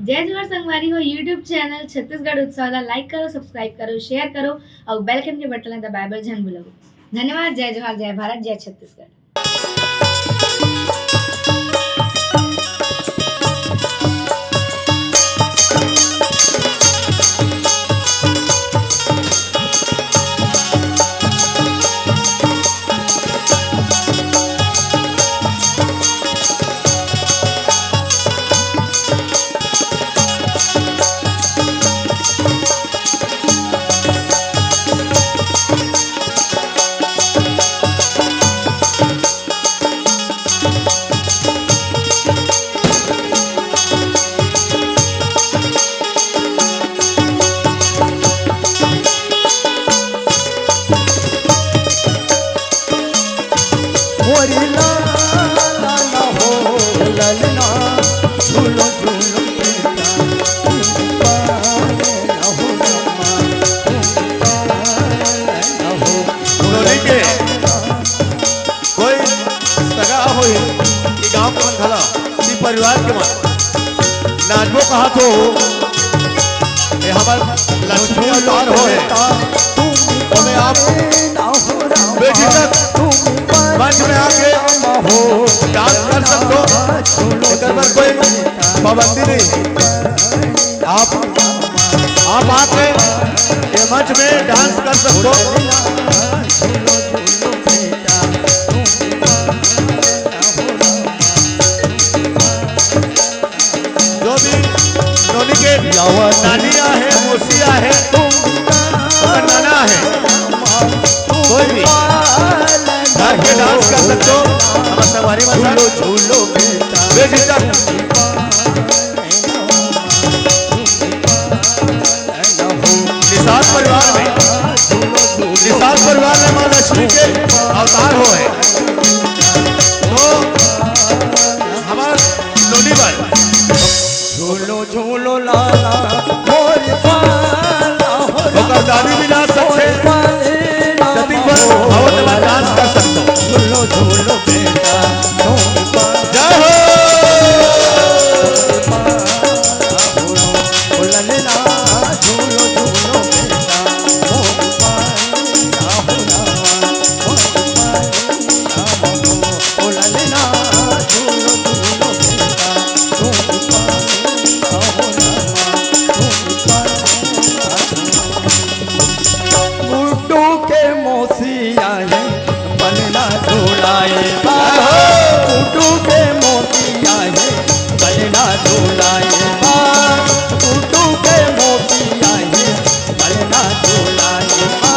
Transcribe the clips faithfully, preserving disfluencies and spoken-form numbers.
जय जोहार संगवारी हो, YouTube चैनल छत्तीसगढ़ उत्सव ला like करो, subscribe करो, share करो अउ bell icon के बटन ला दबाए बर झन भूलव। धन्यवाद। जय जोहार, जय भारत, जय छत्तीसगढ़। कोई सगा होही कि गांव के मन घला, कि परिवार के मन नाचबो कहा तो, ये हमर लक्ष्मी अवतार होय। ओमे आप बेझिझक मंच में आके डांस कर सकथो, एकर बर कोई पाबंदी नहीं। आप, आप आके ये मंच में डांस कर सकथो। जो भी नोनी के नानी आहे, मौसी आहे, ओकर नाना आहे, कोई भी घर के डांस कर सकथो। हमर संगवारी मन साथ बेझिझक निषाद परिवार में, निषाद परिवार में माँ लक्ष्मी के अवतार होय। तो हमार नोनी मन झूलो झूलो लाला मोर पाला हो ओकर दादी भी नाच सकथे। जतिन बर आवत ला डांस कर सकथो। झूलो झूलो बेटा मोर पाला जय हो। गुड्डू के मौसी आहे, पलना झूलाए बा। गुड्डू के मौसी आहे, पलना झूलाए बा। गुड्डू के मौसी आहे, पलना झूलाए बा।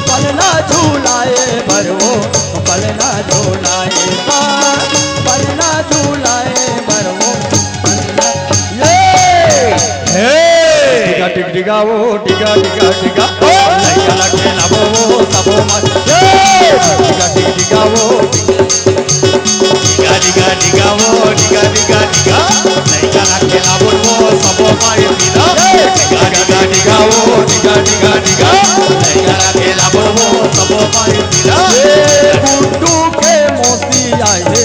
पलना झूलाए बर वो, पलना झूलाए बा। पलना झूलाए बर वो, पलना, ये। हे! डिगा डिग डिगा वो, डिगा डिगा डिगा। ओ! लइका ला खेलाबो वो, सबो माई। हे! डिगा डिग डिगा वो, डिगा डिगा डिगा वो, डिगा डिगा डिगा। लइका ला खेलाबो वो, सबो माई पीला। हे! डिगा डिगा डिगा वो, डिगा डिगा डिगा। लइका ला खेलाबो वो, सबो माई पीला। हे! गुड्डू के मौसी आए,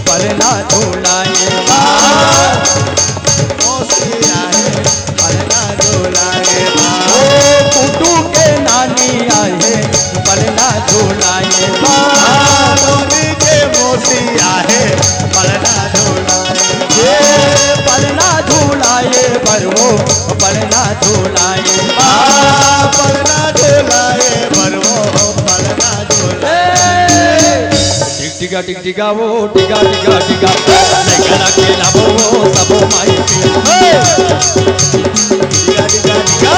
पलना झूलाए बा। मौसी आहे, पलना झूलाए बा। ओ गुड्डू के नानी आहे, पलना झूलाए बा। नोनी के मौसी आहे, पलना झूलाए बा। ए, पलना झूलाए बर वो, पलना झूलाए बा। पलना झूलाए बर वो, पलना झूलाए। ए, टिक टिका टिक टिका वो, टिका टिका टिका। लइका ला खेलाबो वो, सबो माई पीला। हे! टिका टिका टिका।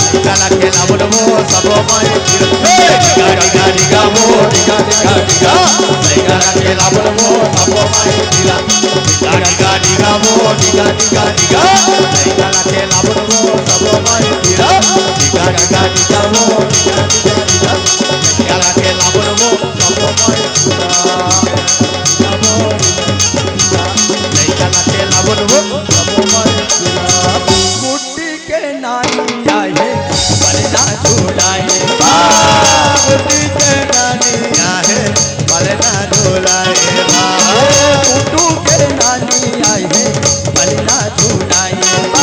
लइका ला खेलाबो वो, सबो माई पीला। हे! टिका टिका टिका वो, टिका टिका टिका। लइका ला खेलाबो वो, सबो माई पीला। टिका टिका टिका वो, टिका टिका टिका। लइका ला खेलाबो वो, सबो माई पीला। टिका टिका टिका वो, टिका टिका टिका। लइका ला खेलाबो वो, सबो माई पीला। गुड्डी के नानी आहे, पलना झूलाए बा। गुड्डी के नानी आहे, पलना झूलाए बा। गुड्डू के नानी आहे, पलना झूलाए बा।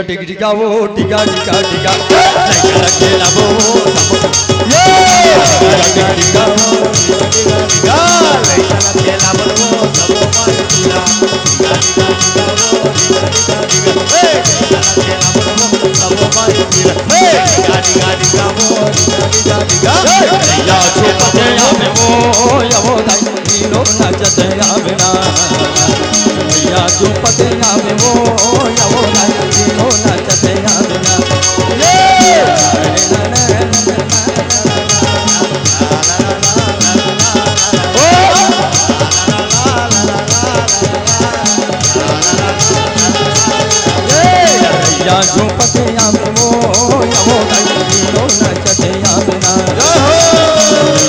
टिक टिका वो टिका टिका टिका। लइका ला खेलाबो वो सबो। ये! टिक टिका वो टिका टिका। लइका ला खेलाबो वो सबो माई पीला। टिका टिका टिका वो टिका टिका टिका। हे! टिका टिका टिका वो टिका टिका टिका। या छुपते आवे वो, या वो दाई। नीलो नाचत आवे ना। या छुपते आवे वो, या वो दाई। नीलो नाचत आवे ना। ये! या झूपते आवे वो, या वो दाई, नीलो नाचते आवे ना।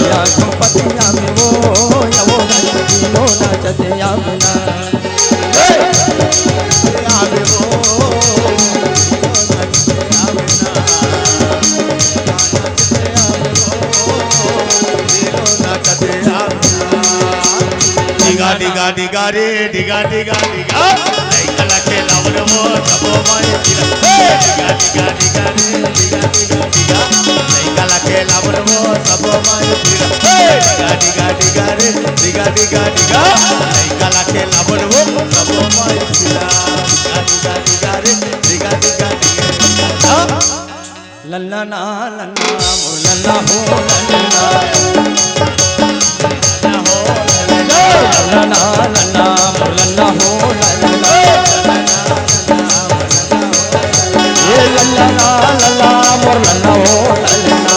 या झूपते आवे वो, या वो दाई, नीलो नाचते आवे ना। आवे वो, आवे ना। डिगा, डिगा, डिगा रे, डिगा, डिगा, डिगा। लइका ला खेलावन वो सबो माई पीला। हे! डिगा, डिगा, डिगा रे, डिगा, डिगा, डिगा। लइका ला खेलावन वो सबो माई पीला। हे! डिगा, डिगा, डिगा रे, डिगा, डिगा, डिगा। लइका ला खेलावन वो सबो माई पीला। डिगा, डिगा, डिगा रे, डिगा, डिगा, डिगा। हाँ। लल्ला ना, लल्ला, मोर लल्ला हो, लल्ला। लल्ला ना, लल्ला, मोर लल्ला हो, लल्ला। ये लल्ला ना, लल्ला, मोर लल्ला हो, लल्ला।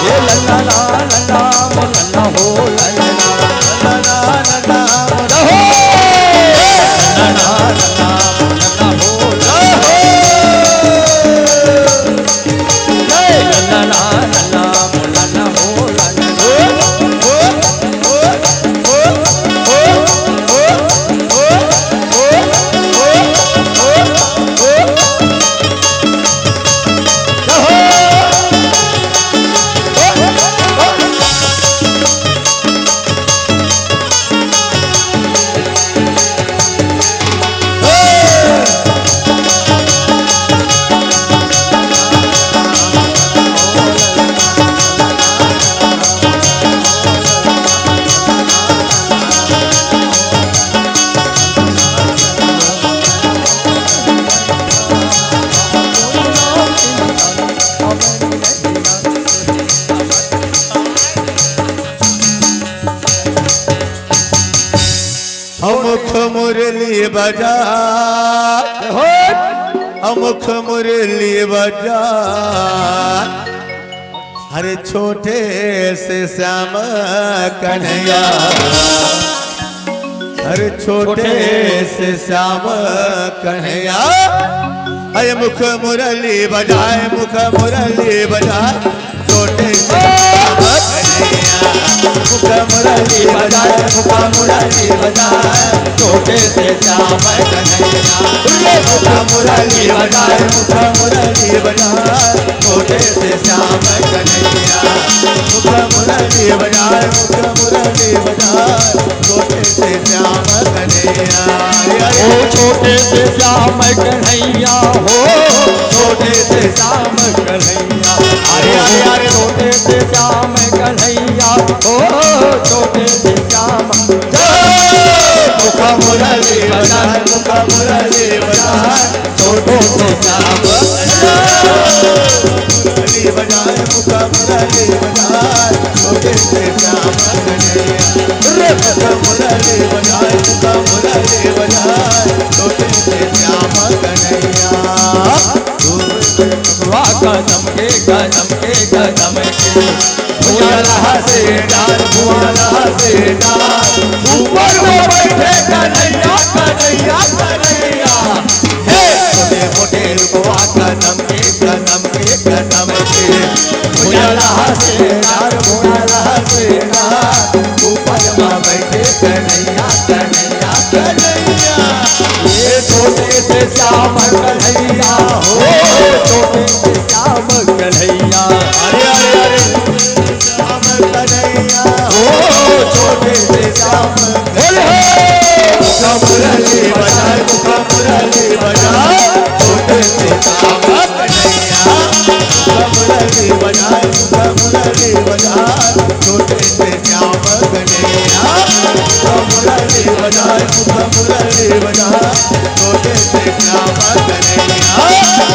ये लल्ला ना, लल्ला, मोर लल्ला हो, लल्ला। अमुख मुरली बजा, अमुख मुरली बजा, हर छोटे से श्याम कन्हैया, हर छोटे से श्याम कन्हैया। अरे मुख मुरली बजाए, मुख मुरली बजाए, छोटे से श्याम कन्हैया। मुख मुरली बजाए, मुख मुरली बजाए, छोटे से श्याम कन्हैया। मुख मुरली बजाए, मुख मुरली बजाए, छोटे से श्याम कन्हैया। मुख मुरली बजाए, मुख मुरली बजाए, छोटे से श्याम कन्हैया। ओ छोटे से श्याम कन्हैया हो, छोटे से श्याम कन्हैया। अरे, अरे, अरे। छोटे से श्याम कन्हैया हो, छोटे से श्याम। मुख मुरली बजाए, मुख मुरली बजाए, छोटे से श्याम। मुरली बजाए, मुख मुरली बजाए, छोटे से श्याम कन्हैया। रे मुख मुरली बजाए, मुख मुरली बजाए, छोटे से श्याम कन्हैया। कदम के, कदम के, कदम के। भुआला से डार, भुआला से डार, ऊपर में बैठे कन्हैया, कन्हैया, कन्हैया। हे मोटे मोटे रुपवा कदम के, कदम के, कदम के। भुआला से डार, भुआला से डार, ऊपर में बैठे कन्हैया, कन्हैया, कन्हैया। ये छोटे से श्याम कन्हैया हो, छोटे से श्याम कन्हैया। अरे, अरे, अरे। श्याम कन्हैया हो, छोटे से श्याम। बोले हो। मुख मुरली बजाए, मुख श्याम कन्हैया,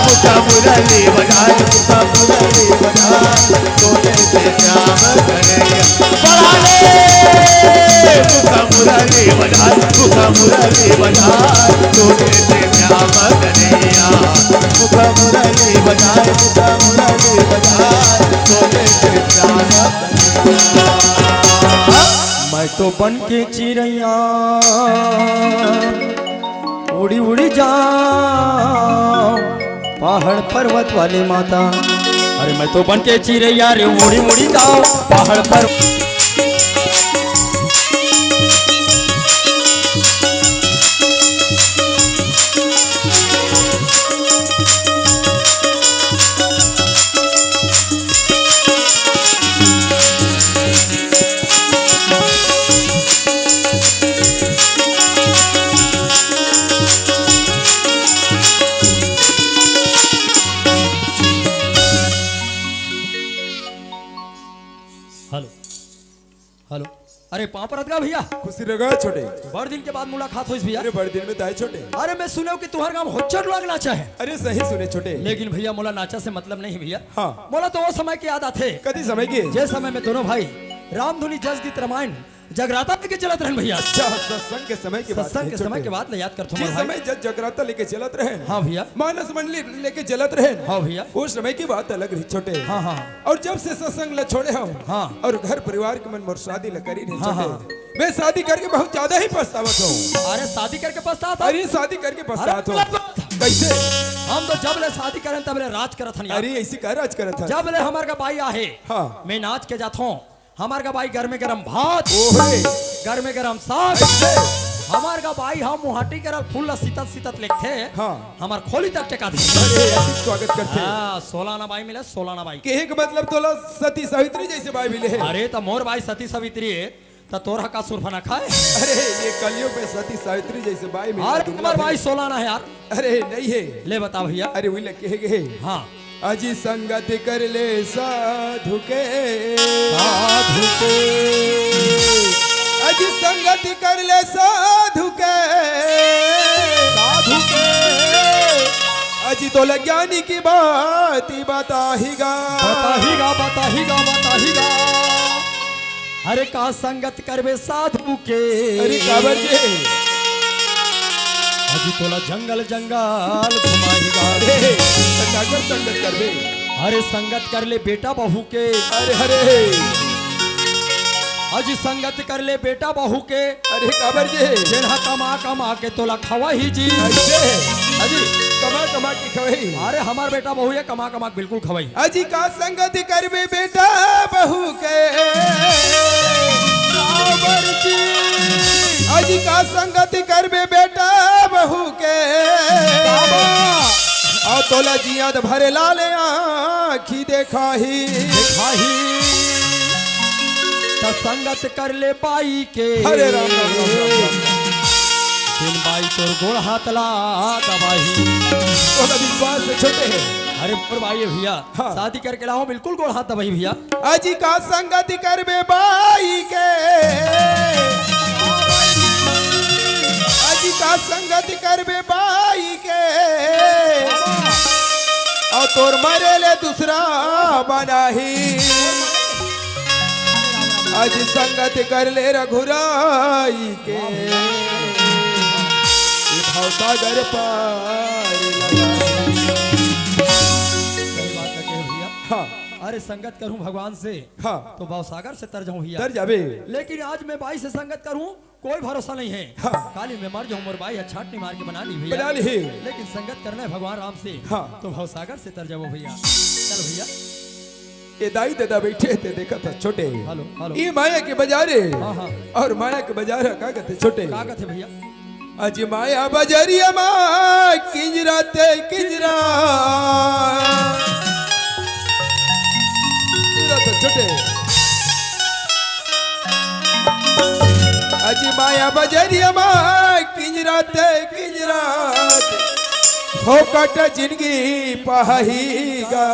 मुखा मुरली बजाए, मुखा मुरली बजाए, सोने से श्याम कन्हैया। बड़ा ले, मुखा मुरली बजाए, मुखा मुरली बजाए, सोने से श्याम कन्हैया। मुखा मुरली बजाए, मुखा मुरली बजाए, सोने से श्याम कन्हैया। मैं तो बन के चिरैया उड़ी उड़ी जाओ पहाड़ पर्वत वाली माता। अरे मैं तो बन के चिरैया रे, उड़ी उड़ी जाओ पहाड़ पर। Hello, hello. अरे पाँव परत गा भैया। खुशी रहा छोटे। बड़ दिन के बाद मुलाकात होइस भैया। अरे बड़ दिन में ताय छोटे। अरे मैं सुनेंव कि तुंहर गांव होचर लोग नाचा हे। अरे सही सुने छोटे। लेकिन भैया मोला नाचा से मतलब नहीं भैया। हाँ। मोला तो वो समय की याद आथे। कति समय की? जे समय में दोनों भाई रामधुनी, जस गीत, रामायण, जगराता लेके चलत रहेन भैया। अच्छा, सत्संग के समय की बात सत्संग है, के समय छोटे। के बात ले याद करथों जिस भाई। समय जग जगराता लेके चलत रहेन। हाँ भैया। मानस मंडली लेके चलत रहेन। हाँ भैया। उस समय की बात अलग रही छोटे। हाँ, हाँ। और जब से सत्संग ल छोड़े हंव, हाँ। और घर परिवार के मन मोर शादी ल करिन हे हाँ, छोटे। हाँ। मैं शादी करके बहुत ज्यादा ही पछतावत हंव। अरे शादी करके पछतात हस? अरे शादी करके पछतात हंव। अरे बात। कैसे? हम तो जब ले शादी करेन तब ले राज करत हन यार। अरे ऐसे का राज करत हस? जब ले हमर का बाई आहे, हाँ। मैं नाच के जाथों, हमर का बाई गरमे गरम भात, ओहे। गरमे गरम साग, ऐसे। हमर का बाई ह मुहाटी करा फूल ला सीतत सीतत लेगथे, हाँ। हमर खोली तक टेका दे। अरे, ऐसी स्वागत करथे। हाँ, सोला आना बाई मिले, सोला आना बाई। कहे के मतलब तोला सती सावित्री जैसे बाई मिले हे। अरे, त मोर बाई सती सावित्री हे, त तोर ह का सुरफना खाए? अरे, ये कलयुग में सती सावित्री जैसे बाई मिले अरे, दुनिया हमर में। बाई सोला आना हे यार। अरे, नहीं हे। ले बता भैया। अरे, वही लग के हे, हे। हाँ। अजी संगति कर ले साधु के। साधु के। अजी संगति कर ले साधु के। साधु के। अजी तोला ज्ञानी की बात बताही गा। बताही गा, बताही गा, बताही गा। अरे का संगत करबे साधु के। अरे काबर के? अजी तोला जंगल जंगल घुमाही गा। अरे, त काकर संगत करबे? अरे संगत कर ले बेटा बहू के। अरे, अरे। अजी संगत कर ले बेटा बहू के। अरे काबर के? जेन ह कमा कमा के तोला खवाही जी। अइसे? अजी कमा कमा के खवाही। अरे हमर बेटा बहू ये कमा कमा के बिल्कुल खवाही। अजी का संगति करबे बेटा बहू के। काबर जी। अजी का संगति करबे बेटा बहू के। बाबा। अउ तोला जियत भर लाल आँखी देखाही। देखाही। त संगत कर ले बाई के। हरे राम, राम, राम, राम, राम। बिन बाई तोर गोड़ हाथ ला दबाही। तोला विश्वास हे छोटे। अरे मोर बाई हे भैया। हाँ। शादी करके लाहूं, बिल्कुल गोड़ हाथ दबाही भैया। अजी का संगति करबे बाई के। अजी का संगति करबे बाई के। अउ तोर मरे ले दूसरा बनाही। अजी संगति कर ले रघुराई के। ये भवसागर पार लगा। सही बात कहे भैया। हाँ। अरे संगत करूं भगवान से, हाँ। तो भवसागर से तर जाऊं भैया। तर जाबे। लेकिन आज मैं बाई से संगत करूं, कोई भरोसा नहीं है। हाँ। काली मैं मर जाऊं, मोर बाई ह छाटनी मार के बना ली भैया। बना ली। लेकिन संगत करना है भगवान राम से, हाँ। तो भवसागर से तर जाबो भैया। चल भैया। ए दाई ददा बइठे हे ते देखत हस छोटे। Hello, hello. ए माया के बजार हे। हाँ, हाँ। अउ माया के बजार ह का कथे छोटे? का कथे भैया? अजी माया बजरिया मा किंजरा ते किंजरा। किंजरा ते छोटे। अजी माया बजरिया मा किंजरा ते किंजरा। फोकट जिनगी पहाही गा।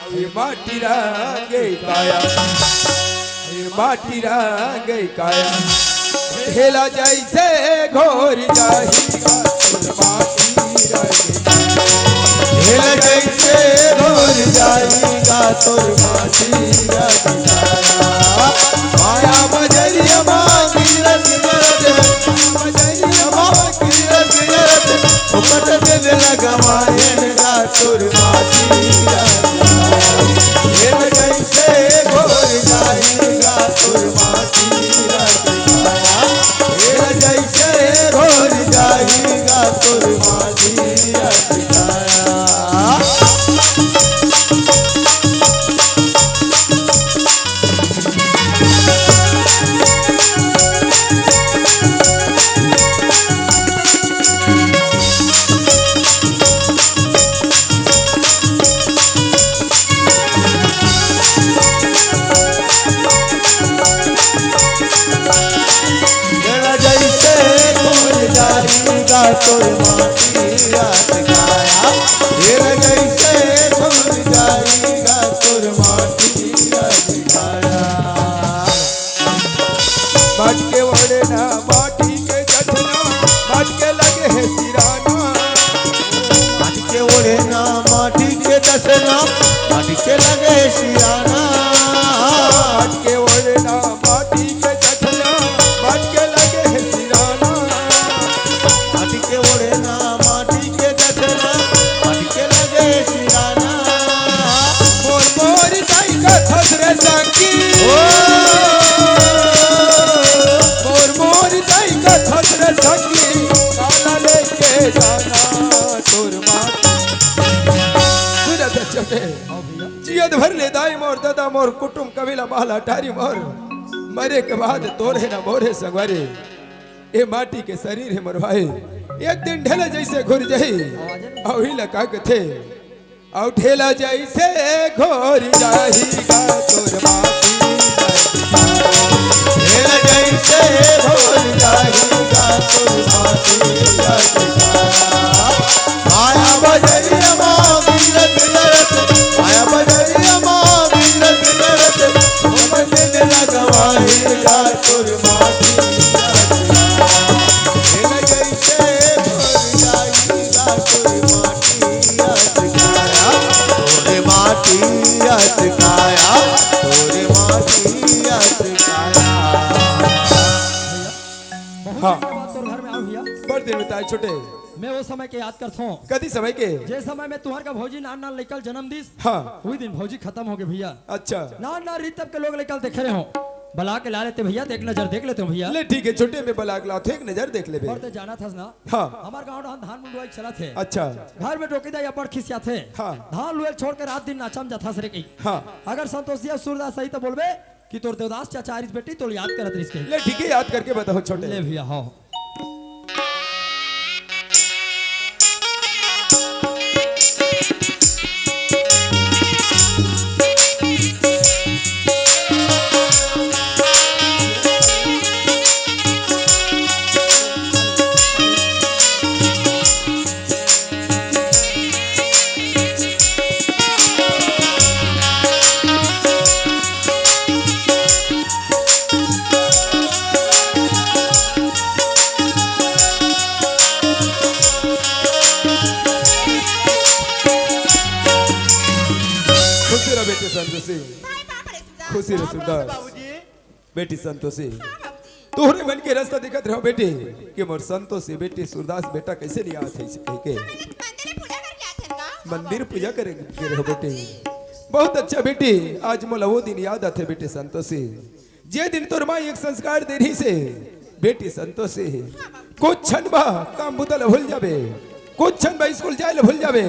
अभी माटी रंगे काया, अभी माटी रंगे काया। हे ढेला जइसे घोर जाही गा तोर माटी रजनी। ढेला जइसे घोर जाही गा तोर माटी रजनी। माया बजरिया मा गिरत गिरत, माया बजरिया मा गिरत गिरत, उपट दिल लगवाए गा तोर माटी रजनी। ढेला जइसे घोर जाही गा तोर माटी रजनी। जइसे घोर जाही गा तोर माटी रजनी। जइसे घोर जाही गा तोर माटी रजनी। जइसे घोर जाही गा तोर माटी रजनी। माटी के ओढ़ना, माटी के दछना, माटी के लगे हे सिराना। माटी के ओढ़ना, माटी के दछना, माटी के लगे हे सिराना। माटी के ओढ़ना, माटी के दछना, माटी के लगे हे सिराना। माटी के ओढ़ना, माटी के दछना, माटी के लगे सिराना। मोर, मोर दाई कथस रे सखी। ओ। मोर, मोर दाई कथस रे सखी। काला लेके जाना तोर माटी। सुनत छोटे। जियत भर ले दाई मोर, ददा मोर, कुटुम कबीला बाला टारी मोर। मरे के बाद तोर हे ना मोर हे संगवारी। ए माटी के शरीर हे मोर भाई, एक दिन ढेला जइसे घोर जाही। अउ इही ला का कथे, अउ ढेला जइसे घोर जाही गा तोर माटी। ढेला जइसे घोर जाही गा तोर माटी। माया बजरिया मा गिरत गिरत, माया बजरिया मा गिरत गिरत, उपट दिल लगवाए गा तोर माटी। ढेला जइसे घोर जाही गा तोर माटी अस काया, तोर माटी अस काया, तोर माटी अस काया। बहुत हाँ। दिन के बाद तोर घर में आए हँव भैया। बड़ दिन बिताए छोटे। मैं वो समय के याद करत हँव। कती समय के? जे समय में तुँहर का भौजी नान नान लइका ल जनम दिस। हाँ। उही दिन भौजी खतम होगे भैया। अच्छा। नान नान रहिस तब के लोग लइका ल देखे रहे हँव। बला के ला लेते भैया, त एक नजर देख लेते हँव भैया। ले ठीक हे छोटे, मैं बला के लात हँव, एक नजर देख लेबे। अउ तैं जानत हस ना, हाँ। हमर गाँव डहन धान मुंडवाई चलत हे। अच्छा। घर में डोकी दाई अब्बड़ खिसियाथे। हाँ। धान लुए ल छोड़ के रात दिन नाचा म जाथस रे कही। हाँ। अगर संतोषिया सूरदास आही त बोलबे कि तोर देवदास चाचा आरिस बेटी, तोला याद करत रहिस कही। ले ठीक हे, याद करके बताहूँ छोटे। ले भैया, हाँ। खुशी रह बेटे संतोषी। भाई, बाप रे, सुधा। खुशी रह सुधा। बाबूजी। बेटी संतोषी, हाँ बाबूजी। तोहरे मन के रस्ता देखत रहेंव बेटी, कि मोर संतोषी बेटी सूरदास बेटा कइसे नइ आवत हे कहिके। हाँ, मैं तो मंदिर पूजा करके आत हँव का? मंदिर पूजा करे गे रहेंव बेटी। हाँ बाबूजी। बहुत अच्छा बेटी, आज मोला वो दिन याद आथे बेटी संतोषी, जे दिन तोर माँ एक संस्कार दे रहिस हे बेटी संतोषी। हाँ बाबूजी। कुछ क्षण बा काम बुता ल भूल जाबे, कुछ क्षण बा स्कूल जाए ल भूल जाबे,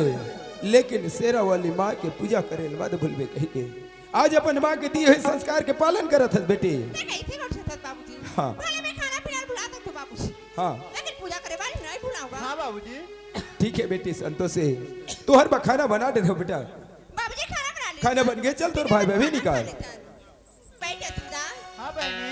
लेकिन शेरा वाली माँ के पूजा करे ल मत भूलबे कहिके। आज अपन माँ के दिए हुए संस्कार के पालन करत हस बेटी। तैं कइसे कर सकत बाबूजी? हाँ। भले मैं खाना पीना ल भुला सकत हँव बाबूजी। हाँ। लेकिन पूजा करे बर नहीं भुलाहूँ। हाँ बाबूजी। ठीक हे बेटी संतोषी, तोहर बर खाना बना दे रहेंव बेटा। बाबूजी खाना बना ले। खाना बन गे, चल तोर भाई भाभी निकाल। चल। बैठ जा तू जा। हाँ बहनी।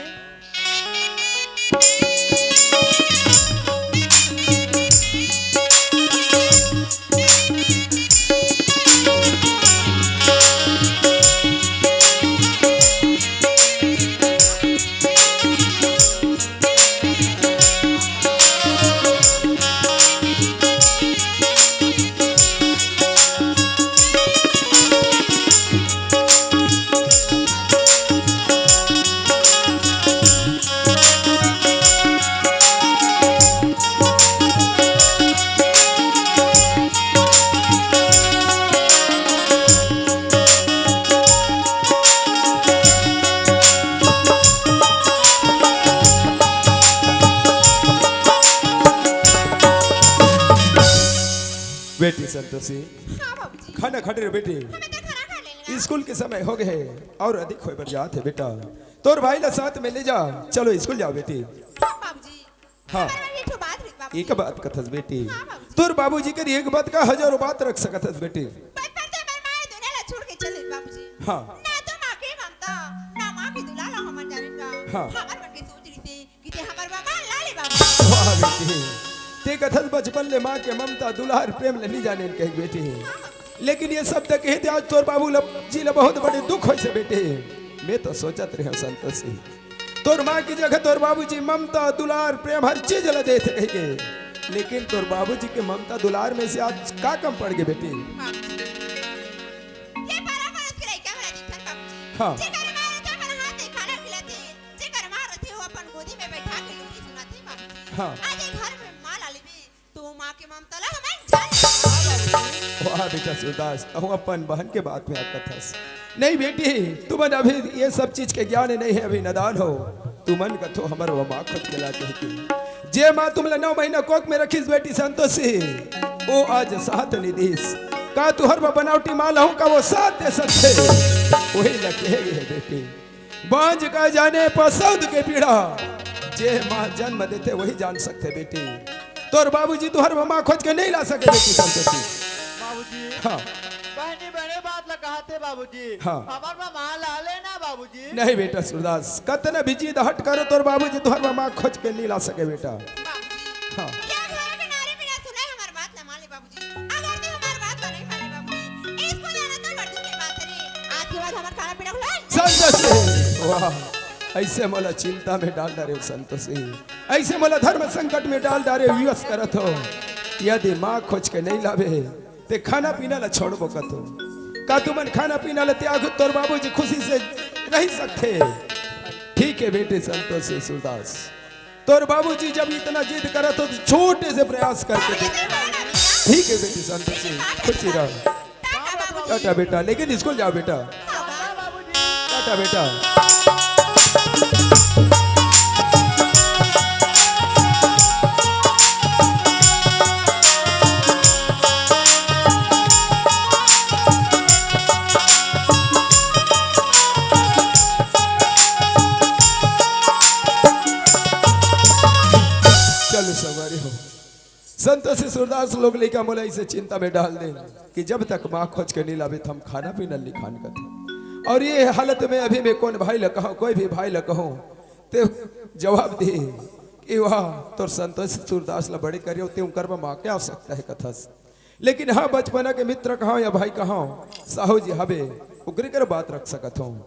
बेटी संतोषी, हाँ बाबूजी। खाना खा रे बेटी। हाँ बेटा, खाना खा लेंगे। स्कूल के समय हो गए हे अउ अधिक होय बर जात हे बेटा। तोर भाई ला साथ में ले जा, चलो स्कूल जाओ बेटी। हाँ बाबूजी। हाँ। हमारा ये ठो बात रही बाबूजी। एक बात कथस बेटी, हाँ बाबूजी। तोर बाबूजी कर एक बात का हजारों बात रख सकत हस बेटी। बचपन से हमारे माँ दुनिया ला छोड़ के चले बाबूजी। हाँ। ना तो माँ के ममता, ना माँ के दुलार ला हमन जाने का। हाँ। हमर मन के सोच रही थी कि ते हमर बाबा ला ले बाबू। वाह बेटी, ते कथस बचपन ले माँ के ममता, दुलार, प्रेम ले नहीं जाने कही बेटी। लेकिन ये सब तक कहे थे, आज तोर बाबू ला, जी ला बहुत बड़े दुख होइसे बेटी। मैं तो सोचत रहे संतोषी, तोर माँ की जगह तोर बाबूजी ममता, दुलार, प्रेम हर चीज ला देथे कहिके, लेकिन तोर बाबूजी के ममता, दुलार में से आज का कम पड़ गे बेटी? बाबूजी, ये पारा पर उसके लइका वाला दिखन बाबूजी। हाँ। जेकर माँ रथे अपन हाथ से खाना खिलाथे, जेकर माँ रथे वो अपन गोदी में बैठा के लोरी सुनाथे बाबूजी। हाँ। आज ये घर में माँ ला लेबे, तो माँ के ममता ला हमन जान लेबे। वाह बेटा सूरदास, तहूँ अपन बहन के बात में अटकत हस। नहीं बेटी, तुमन अभी ये सब चीज के ज्ञान नहीं है, अभी नादान हो। तुमन कथो हमर वो माँ खोज के ला कहिके। जे माँ तुमला नौ महीना कोख में रखिस बेटी संतोषी, वो आज साथ नहीं दिस। का तुहर वो बनावटी माँ लहूँ का वो साथ दे सकथे? वही ला कहे गे हे बेटी। बांझ का जाने पसौद के पीड़ा, जे माँ जन्म देथे वही जान सकथे बेटी। तोर बाबूजी तुहर वो माँ खोज के नहीं ला सके बेटी संतोषी। बाबूजी। हाँ। बहनी बड़े बात ला कहथे बाबूजी। हाँ। हमर वो माँ ला लेना बाबूजी। नहीं बेटा सूरदास, कतना भी जिद हट करो तोर बाबूजी तुहर वो माँ खोज के नहीं ला सके बेटा। बाबूजी। हाँ। ये घर के नारे बिना सुने हमर बात ला मान ले बाबूजी। अगर तू हमार बात ला नहीं माने बाबूजी, इसको जाना तो मर्दों के बात रे। आज के बाद हमार खाना पीना खुला है। संतोषी, वाह, ऐसे मोला चिंता में डाल डारे हो संतोषी, ऐसे मोला धर्म संकट में डाल डारे हो, विवश करत हो। यदि माँ खोज के नहीं लावे, ते खाना पीना ला छोड़बो कथो। का तुमन खाना पीना ला त्याग, तोर बाबूजी खुशी से रह सकथे? ठीक है बेटे संतोषी सूरदास, तोर बाबूजी जब इतना जिद करत हो तो छोटे से प्रयास करके देख। ठीक है बेटी संतोषी, खुशी रह। टाटा बेटा, लेकिन स्कूल जाओ बेटा। टाटा बेटा। चलो सवारी हो। संतोषी सूरदास लोग लइका मोला इसे चिंता में डाल दे कि जब तक माँ खोज के नहीं लावे, हम खाना पीना लिखान करथे। और ये हालत में अभी मैं कौन भाई ला कहूँ, कोई भी भाई ला कहूँ, ते जवाब दे कि वाह, तोर संतोषी सूरदास ला बड़े करे हो, ते उनकर में माँ के आवश्यकता है कथस। लेकिन हाँ, बचपना के मित्र कहाँ या भाई कहाँ, साहू जी हवे, ओकरे कर बात रख सकत हूँ।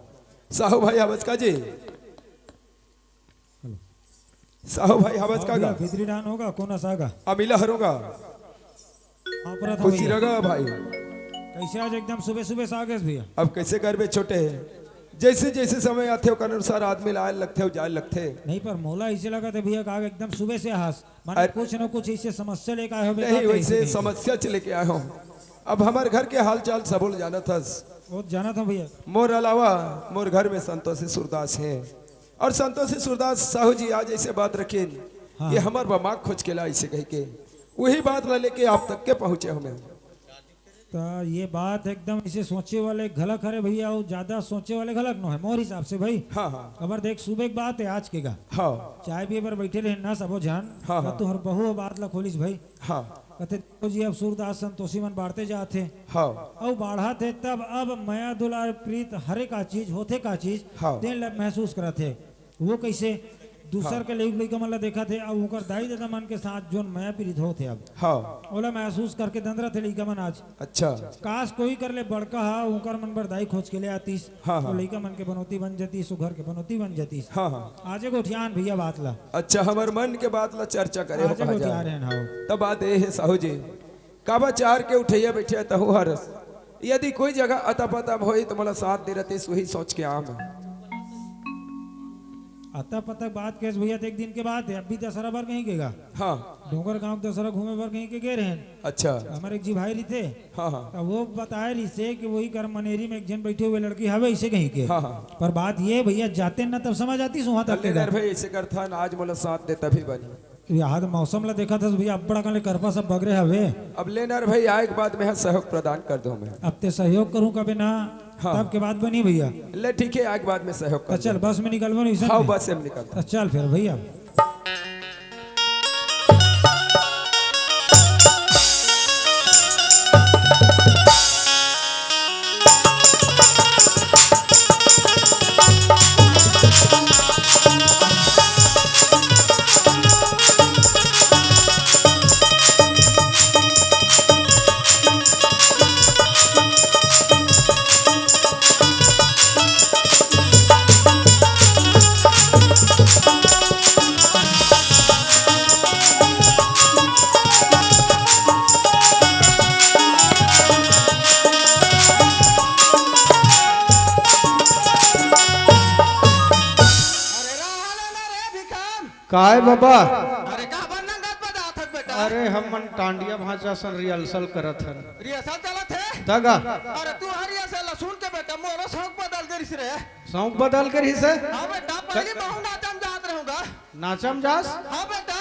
साहू भाई हवस का जी? साहू भाई हवस का गा? भीतरी डान होगा, कोना सागा? अमिला हरोगा। हाँ, परत हो खुशी भैया। रगा भाई। कैसे आज एकदम सुबह सुबह से आ गए भैया? अब कैसे करबे छोटे, जैसे जैसे समय आथे ओकर अनुसार आदमी ला आए लगथे, जाए लगथे। नहीं, पर मोला ऐसे लगा था भैया, का एकदम सुबह से हास, माने अरे कुछ न कुछ ऐसे समस्या लेके आए हो नहीं, वैसे समस्या च लेके आए हो। अब हमार घर के हाल चाल सबो ल जानत हस। वो जानत हूँ भैया। मोर अलावा मोर घर में संतोषी सूरदास है, और संतोषी सूरदास साहू जी आज ऐसे बात रखिन हाँ। कि हमर बा माँ खोज के ला ऐसे कह के, वही बात ला लेके आप तक के पहुँचे हूँ मैं। तो ये बात एकदम इसे सोचे वाले घलक हरे भैया, और ज्यादा सोचे वाले घलक नो है मोर हिसाब से भाई। हाँ, हाँ। अबर देख, सुबह एक बात है आज के गा। हाँ। चाय पिए बर बैठे रहे ना सबो झन, हाँ, तो हाँ। तुहर बहू बात ला खोलिस भाई। हाँ। कथे, "देखो जी, अब सूरदास संतोषी मन बाढ़ते जात हे। हाँ। अउ बाढ़त हे, तब अब मया दुलार प्रीत हरे का चीज, होथे का चीज, हाँ। तेन ल महसूस करत हे।" वो कैसे? दूसर हाँ। के लइक लइका मन ला देखत हे, अउ ओकर दाई ददा मन के साथ जोन मया प्रीत होत हे अब। हाँ। ओला महसूस करके दंदरत हे लइका मन आज। अच्छा। काश कोई कर ले बड़का हा, ओकर मन बर दाई खोज के ले आतिस। हाँ, हाँ। तो लइका मन के बनौती बन जतिस, ओ घर के बनौती बन जतिस। हाँ, हाँ। आजे गोठियान भैया बात ला। अच्छा, हमर मन के बात ला चर्चा करे हो आजे कहा गोठिया जाए। रहन हव। तब बात ये है साहू जी, काबा चार के उठैया बैठे तहु हरस। यदि कोई जगह अता पता होई तो मोला साथ दे रहते, वही सोच के आम। अता पता बात के भैया, तो एक दिन के बात है, अभी दशहरा बर कहीं गेगा। हाँ। डोंगर गांव दशहरा घूमे बर कहीं के गे रहन। अच्छा। हमारे एक जी भाई रहिथे। हाँ, हाँ। तब वो बताए रहिसे कि वही कर मनेरी में एक जन बैठे हुए लड़की हवे इसे कहीं के। हाँ, हाँ। पर बात ये भैया, जाते ना तब समझ आती सुहा तक ले के यार भाई, ऐसे करथन, आज मोला साथ दे तभी बनी। यहाँ तो मौसम ला देखत हस भैया, अब्बड़ अकन ले करपा सब बगरे हवे। अब ले ना रे भाई, आए के बाद में ह सहयोग प्रदान कर दो मैं। अब ते सहयोग करूँ कबे ना, हाँ। तब के बाद बनी भैया। ले ठीक है, आए के बाद में सहयोग कर तो चल, दो। बस में निकलबो नहीं हाँ, बस में निकल। तो चल फिर भैया। अरे रहा ले ना रे भिखाम। काय बाबा? अरे का बन्ना गत बजात हक बेटा? अरे हम मन टांडिया भांचा सन rehearsal करत हन। Rehearsal चलत हे? तगा। अरे तू हर rehearsal ला सुन के बेटा मोरो शौक बदल गे रिस रे। शौक बदल गे रिस हे? हाँ बेटा, पहली क- महू नाचम जात रहूंगा। नाचम जास? हाँ बेटा।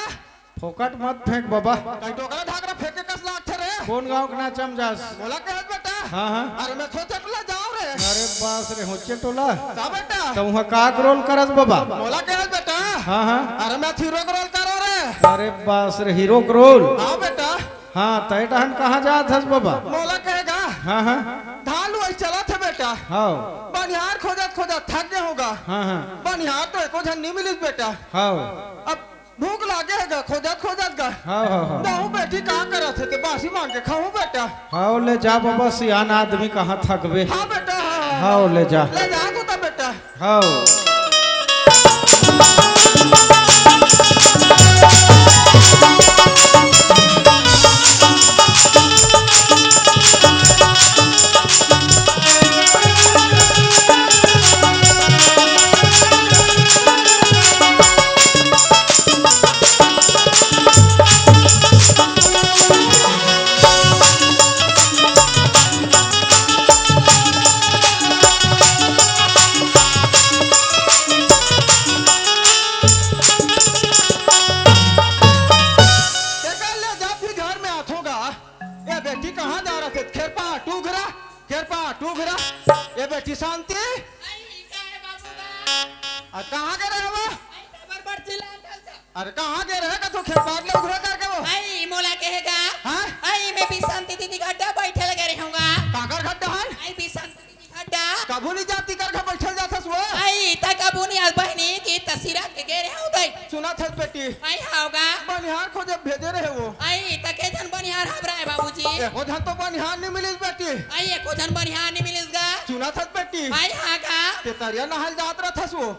फोकट मत फेंक बाबा। कई टोकरा ढाकरा फेंके कस लागथे रे। कौन गांव के नाचम जास? मोला कहत बेटा। हाँ, हाँ। अरे मैं छोटे टोला जाओ रे। अरे बास रे, होचे टोला। का बेटा? तो वहाँ का role करस बाबा? मोला कहत बेटा। हाँ, हाँ। अरे मैं hero के role करो रे। अरे बास रे, hero के role। हाँ बेटा। हाँ, तय डहन कहाँ जात हस बाबा? मोला कहेगा। हाँ, हाँ। धान लुआई चलत हे बेटा। हाँ। बनिहार खोजत खोजत थक गे होगा। हाँ, हाँ। बनिहार तो एको झन नहीं मिलिस बेटा। हाँ। अब भूख लागे हे गा, खोजत खोजत गा। हाँ, हाँ, हाँ। कहूँ बेटी का करत हे, ते बासी मांग के खाऊं बेटा। हाँ, ले जा बाबा, सियान आदमी कहाँ थकबे। हाँ बेटा, हाँ, हाँ। हाँ, ले जा। ले जा तू तो बेटा। हाँ। तेकर ले जा फिर घर में आथों गा। ए बेटी कहाँ जा रहा थे? खेरपा टूघरा, खेरपा टूघरा। ए बेटी शांति। आई, का है बाबू बा? आ, कहाँ गे रहे वो? आई, तो बड़ बड़ चिल्लात हस। अरे कहाँ गे रहे का तू खेरपाट ले उघरा करके वो? आई, मोला कहेगा। हाँ? आई, मैं भी शांति दीदी घर बैठे लगे रहूंगा। काकर घर डहन? आई, भी शांति दीदी घर। कभू नहीं जाती कर घर बैठल जाथस वो। आई, त कभू नहीं आज बहिनी की तसीरा के गे रहूं दई। सुनत हस बेटी। आई, हाँ गा। बनिहार खोजे भेजे रहे वो। आई, त के झन बनिहार हबराय बाबूजी? एको झन तो बनिहार नहीं मिलिस बेटी। आई, एको झन बनिहार नहीं मिलिस गा। सुनत हस बेटी। आई, हाँ गा। ते तरिया नहाल जात रहथस वो।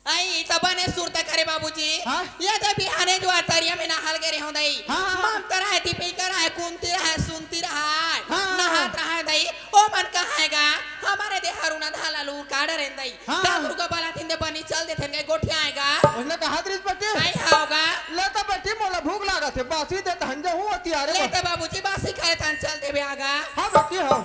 आई, त बने सुरता करे बाबूजी। हाँ? ये दे बिहाने जो आ तरिया में नहाल गे रहूं दई। हाँ, हाँ, हाँ। ममता रहे, दीपिका रहे, कुंती रहे, सुनती रहे। हाँ, हाँ, नहात हाँ। रहे दई। ओ मन कहाँ हे गा? हमारे दे हरुना धाला लूर काड़ा रेन दई। हाँ। ता दुर्गा बाला थिन दे बनी चल दे थिन गई गोठिया आएगा। उसने कहा दृष्पति? आई होगा। ले तो बेटी मोला भूख लागत हे, बासी दे धंजा हूँ होती आ रे ले बा। तो बाबूजी बासी खाए थान चल दे बे आगा। हाँ बेटी, हाँ।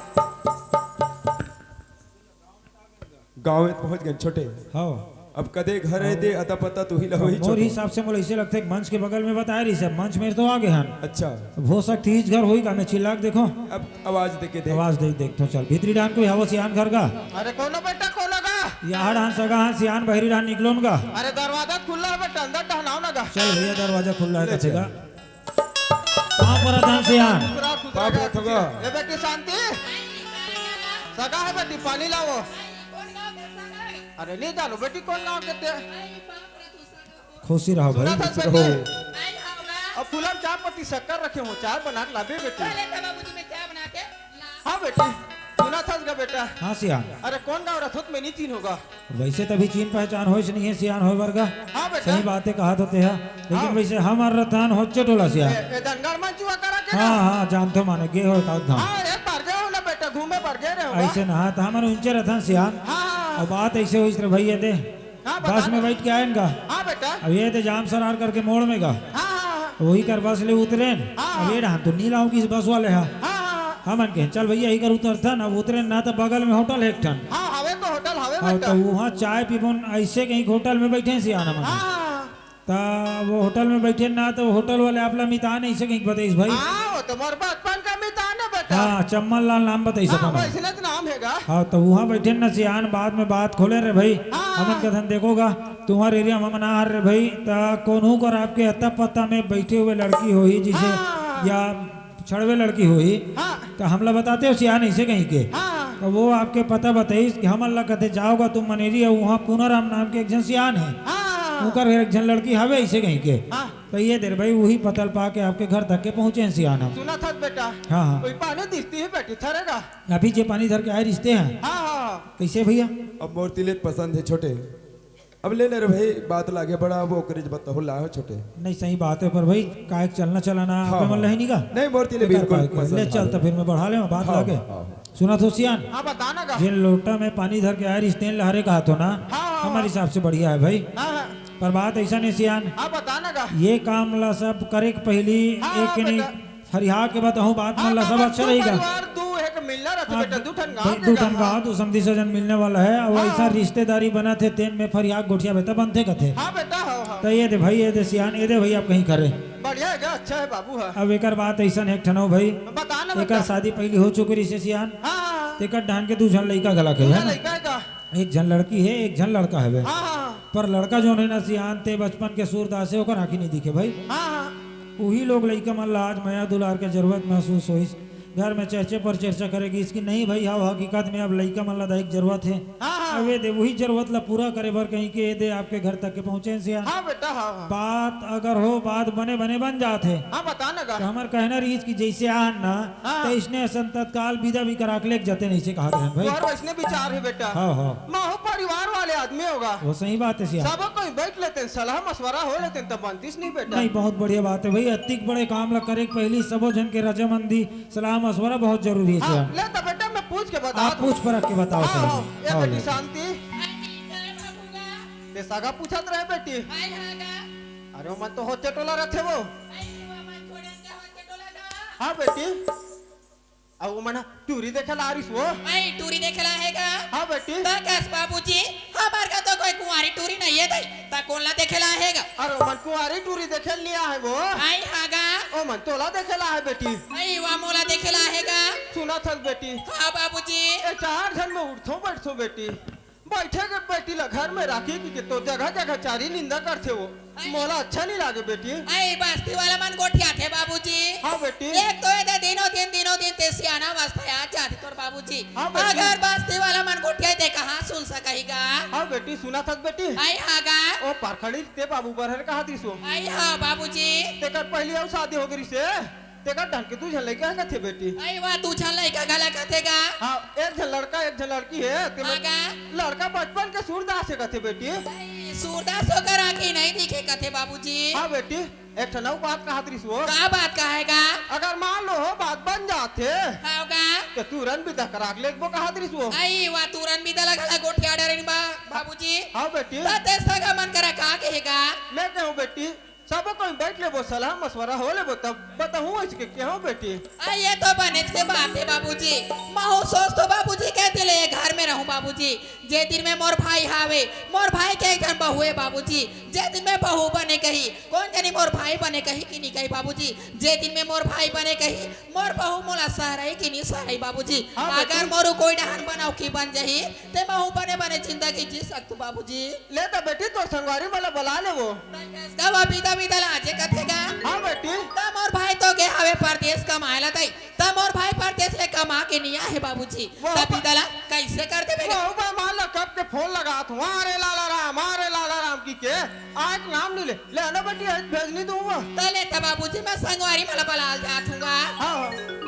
गाँव में पहुँच गए छोटे। हाँ। अब कदे घर आए दे, अता पता तू ही ला होही मोर छोटे। हिसाब से मोला ऐसे लगथे कि मंच के बगल में बताए रहिस हे, मंच में तो आ गे हन। अच्छा। अब हो सकथे इस घर होही का, मैं चिल्ला के देखो। अब आवाज दे के देख। आवाज दे, देख तो चल। भीतरी डाहन कोई हवो सियान घर का? अरे कोनो बेटा, कोनो गा? यहाँ डाहन सगा हन सियान, बहरी डाहन निकलोन का? अरे दरवाजा खुल्ला हे बेटा, अंदर डाहन आओ ना गा। चल भैया, दरवाजा खुल्ला हे ले कथे चल। गा। पाँव परत हन सियान। दूसरा, दूसरा पाँव परत होगा। ए बेटी शांति, सगा हे बेटी, पानी लावो। अरे नहीं जानो बेटी, कौन गाँव के ते? खुशी रहो भाई। सुना था खुशी बेटी? रहो। अब फूलन चाय पत्ती शक्कर रखे हो, चाय बना के लाबे बेटी। पहले तो बाबूजी मैं चाय बना के ला। हाँ बेटी, सुना था इसका बेटा। हाँ सियान। अरे कौन गाँव रथोत में नहीं चिन्होगा? वैसे तभी चिन्ह पहचान होइस नहीं हे सियान होय बर गा। हाँ बेटा। सही बात हे, कहा तो तेहा। लेकिन हाँ। वैसे हमर रथन होचे टोला सियान। ए, ए दनगर मन चुआ करा के हाँ, ना? हाँ, जानथो माने, गे हो एक आध धाम। हाँ, एक बार गे हो ना बेटा, घूमे बर गे रहे हो। ऐसे ना, तो हमन उंचे रथन सियान। हाँ, हाँ, हाँ। अब बात ऐसे होइस रे भैया दे। हाँ, बता बस में ना। बैठ के आएन गा। हाँ बेटा। अब ये दे जाम सरार करके मोड़ में गा। हाँ, हाँ, हाँ। वही कर बस ले उतरेन। हाँ, अब हाँ। ये डाहन तो नी लाऊं किस बस वाले हा। हाँ, हाँ, हाँ। हमन के चल भैया, इही कर उतरथन, अब उतरेन ना तो बगल में होटल हे एक ठन। हाँ, हवे तो होटल हवे हाँ, बेटा। तो वहाँ चाय पीबोन, ऐसे कहीं होटल में बैठे सियान हमन। हाँ, हाँ, हाँ। त वो होटल में बइठे ना, त वो होटल वाले आप ला मितान अइसे कहिके बताइस भाई। हाँ, वो तो मोर बचपन का मितान हे बेटा। हाँ, चम्मन लाल नाम बताइस हाँ, अपन। वइसने तो नाम हे गा। हाँ, त उहाँ बइठे ना सियान, बाद में बात खोले रे भाई। हाँ। हमन कथन देखो गा, तुम्हर एरिया में हमन आ हन रे भाई, त कोनो कर आपके अता पता में बइठे हुए लड़की होही जिसे हाँ। या छड़वे लड़की होही, हाँ। त हमला बताते हो सियान अइसे कहिके। हाँ। त वो आपके पता बताइस कि हमन ला कथे, "जाओ गा तुम मनेरी, अउ उहाँ पूनाराम नाम के एक झन सियान हे, हाँ। उकर घर एक झन लड़की हवे," अइसे कहिके। हाँ। त ये दे रे भाई, उही पता ल पाके आपके घर तक के पहुँचे हन सियान हम। सुनत हस बेटा? हाँ, हाँ। वही पानी दिसती हे बेटी, थरेगा। अभी जे पानी धर के आए रिहिस ते हे। हाँ, हाँ, हाँ। कइसे भइया? अब मोर तिले पसंद हे छोटे। अब ले ले रे भाई, बात ल आगे बढ़ाबो, ओकरे ज बताहू ला हो छोटे। नहीं, सही बात हे, पर भाई, काय चलना चलाना हाँ, आपे मन हाँ। लहे नहीं का? नहीं, मोर तिले बेकार बिल्कुल पाए के। पसंद ले चल, आवे। त फिर मैं बढ़ा ले बात हाँ, लागे। हाँ, हाँ। सुनत हो सियान? हाँ, बता ना गा। जेन लोटा में पानी धर के आए रिहिस तेन लहरे कहा तो ना, हाँ, हाँ, हमारे हाँ। हिसाब से बढ़िया हे भाई। हाँ, हाँ। पर बात अइसन हे सियान। हाँ, बता ना गा। ये काम ला सब करे के पहिली हाँ, एक हाँ, नहीं बेटा। फरिया के बताहूँ, बात हाँ, मन ला सब बाबा, अच्छा दू रही गा। परिवार, दू एक मिलना रहिथे हाँ, बेटा, दू ठन गाँव भाई, के दू ठन गाँव। गाँव, दू समधी सजन मिलने वाला हे, अउ हाँ, अइसन हाँ। रिश्तेदारी बनत हे, तेन में फरिया के गोठिया बेटा बनथे कथे। हाँ बेटा, हाँ, हाँ। त ये दे भाई, ये दे सियान, ये दे भाई, आप कहीं करे। बढ़िया हे गा, अच्छा हे बाबू, हाँ। अब एकर बात अइसन हे एक ठन अउ भाई, बता ना एकर बेटा। शादी पहिली हो चुके रिहिसे सियान, हाँ, हाँ, हाँ। तेकर डाहन के दू झन लइका घला के दू हे झन ना? लइका हे का? एक झन लड़की हे, एक झन लड़का हवे। हाँ, हाँ, हाँ। पर लड़का जोन हे ना सियान, ते बचपन के सूरदास हे, ओकर आँखी नहीं दिखे भाई। हाँ, हाँ। उही लोग लइका मन ला आज मया दुलार के जरूरत महसूस होइस। घर में चर्चे पर चर्चा करे गिस कि नहीं भाई, हाव हकीकत में अब लइका मन ला दाई के जरूरत हे। हाँ, हाँ। अब ये दे उही जरूरत ला पूरा करे बर कहिके ये दे आपके घर तक के पहुँचे हे सियान। हाँ बेटा, हाँ, हाँ। बात अगर हो, बात बने बने बन जात हे। हाँ, बता ना गा। त हमर कहना रिहिस कि जइसे आन ना, हाँ। त अइसने असन तत्काल बिदा भी करा के लेके जाते नहीं से कहा रहन भाई। तोर वइसने विचार हे बेटा। हाँ, हाँ। महू परिवार वाले आदमी होगा। वो सही बात हे सियान। सब कोई बइठ लेते, सलाह मशवरा हो लेते, त बनतिस नहीं बेटा। नहीं, बहुत बढ़िया बात हे भाई। अतिक बड़े काम ला करे के पहिली सबो झन के रजामंदी, सलाह मशवरा बहुत जरूरी हे हाँ, सियान। ले त बेटा, मैं पूछ के बता आप दूँ। पूछ परख के बताओ हाँ, सियान। हाँ, ये हाँ, बेटी ले। शांति। ते सगा पूछत रहे बेटी। अरे, ओमन तो होचे टोला रहिथे वो। हाँ बेटी। अउ ओमन टूरी देखे ला आरिस वो। टूरी देखे ला हे गा? हाँ बेटी। त कस बाबूजी, हमर घर तो कोई कुंवारी टूरी नहीं हे दाई, त कोन ला देखे ला हे गा? अरे ओमन कुंवारी टूरी देखे ल नहीं आहे वो। आई हाँ गा। ओमन तोला देखे ला आहे बेटी। आई वा मोला देखे ला हे गा। सुनत हस बेटी। हाँ बाबूजी। ए चार झन में उठथों बइठथों बेटी। बइठे के बेटी ला घर में राखी कि, कि तो जगह जगह चारी निंदा करथे वो। अई। मोला अच्छा नहीं लागे बेटी। अई बस्ती वाला मन गोठियाथे बाबूजी। हाँ बेटी। एक तो ये दे दिनों दिन, दिनों दिन ते सियाना अवस्था आ जाथे तोर बाबूजी। हाँ बेटी। अगर बस्ती वाला मन गोठियाथे कहाँ सुन सकही गा? हाँ बेटी, सुनत हस बेटी। अई हाँ गा। ओ परखड़ी ते बाबू बर हर कहा दिसो। अई हाँ बाबूजी। तेकर पहिली अउ शादी हो गे रिहिसे। तेकर ढंग के दू झन लइका हे कथे बेटी। अई वा दू झन लइका घला कथे गा। हाँ, एक झन लड़का, एक झन लड़की हे, ते हाँ गा। लड़का बचपन के सूरदास हे कथे बेटी। अई, सूरदास ओकर आँखी नहीं दिखे कथे बाबूजी। हाँ बेटी, एक ठन अउ बात कहत रिहिस वो। का बात कहे गा? अगर मान लो हो बात बन जाथे, हाँ गा। त तुरंत बिदा करा के लेगबो कहत रिहिस वो। अई वा तुरंत बिदा ला घला गोठिया डरेन बा, बाबूजी। हाँ बेटी। त ते सगा मन करा का कहे गा? मैं कहूँ बेटी, सब कोई बइठ लेबो, सलाह मशवरा हो लेबो, तब बताहूँ अइसे के केहूँ बेटी। अई ये तो बनेच के बात हे बाबूजी। महू सोचथों बाबूजी के दिले ये घर में रहूँ बाबूजी। जे दिन में मोर भाई हावे, मोर भाई के एक झन बहू हे बाबूजी। जे दिन में बहू बने कही, कोन जनी मोर भाई बने कही कि नहीं कही बाबूजी। जे दिन में मोर भाई बने कही, मोर बहू मोला सहरही कि नहीं सहरही बाबूजी। हाँ, अगर बेटी। मोर कोई डहन बनाओ कि बन जाही, ते महू बने बने जिंदगी जी सकथों बाबूजी। ले त बेटी, तोर संगवारी मन ला बला लेबो। त बिदा बिदा लाजे कथे गा। हाँ बेटी। त मोर भाई तो गे हवे परदेस कमाए ला दाई। त मोर भाई परदेस ले कमा के नहीं आहे बाबूजी। त बिदा ला कइसे कर देबे गा? वो बा मान ला कब के फोन लगात हूँ, "अरे लाला राम, अरे लाला राम" कहिके। आए के नाम नहीं ले। ले ना बेटी, आज भेजनी दूंगा। त ले त बाबूजी, मैं संगवारी मन ला बला ल जात हूँ गा। हाँ, हाँ।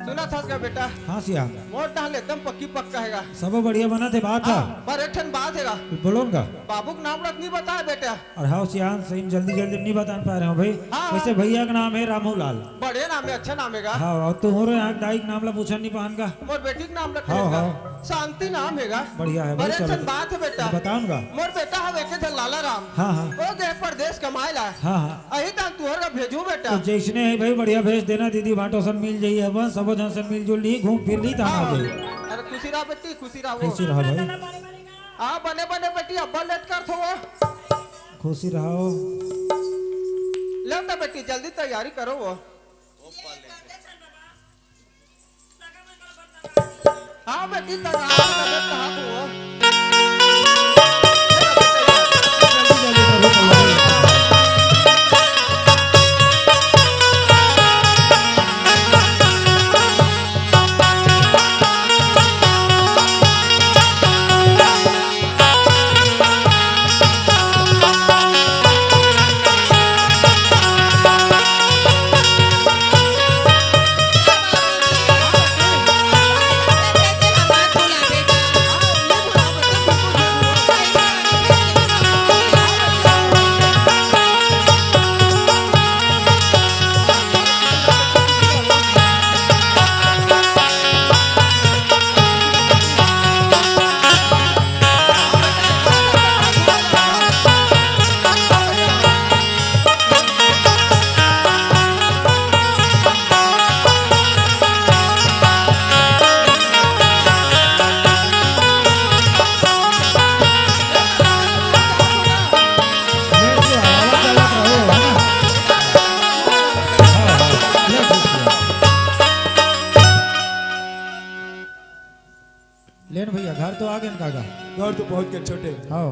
सुनत हस गा बेटा। हाँ सियान। मोर डहन ले एकदम पक्की पक्का हे गा। सब बढ़िया बनत हे बात हे। हाँ, पर एक ठन बात हे गा। बोलो ना गा। बाबू के नाम ला त नहीं बताए बेटा। अरे हाँ सियान, सही में जल्दी जल्दी नहीं बता पाए रहेंव भाई। हाँ, हाँ। वइसे भइया के नाम हे रामू लाल। बढ़िया नाम हे, अच्छा नाम हे गा। हाँ, अउ तुम्हरो यहाँ दाई के नाम ला पूछन नहीं पान गा। मोर बेटी के नाम ला हाँ, कहे गा। हाँ। शांति नाम हे गा। बढ़िया हे भाई, अरे चलो। ठन बात हे बेटा। बताओ ना गा। मोर बेटा हवे एक झन लाला राम। हाँ, हाँ। ओ गे परदेस कमाए ला। हाँ, हाँ। अही त तुहर गा भेजहूँ बेटा। त जइसने हे भाई, बढ़िया भेज देना दीदी, भाटो सन मिल जाही, अपन सबो झन से मिलजुल ली, घूम फिर ली, त आ जाही। अरे खुशी रहा बेटी, खुशी रहा वो। खुशी रहा भाई। हाँ, बने बने बेटी, अब्बड़ लेट करथो वो। खुशी रहो। लो तो बेटी, जल्दी तैयारी करो वो। हाँ बेटी, तैयार हो, तैयार हो। लेन भैया, घर तो आ गए काका। घर तो पहुंच गए छोटे। हाँ।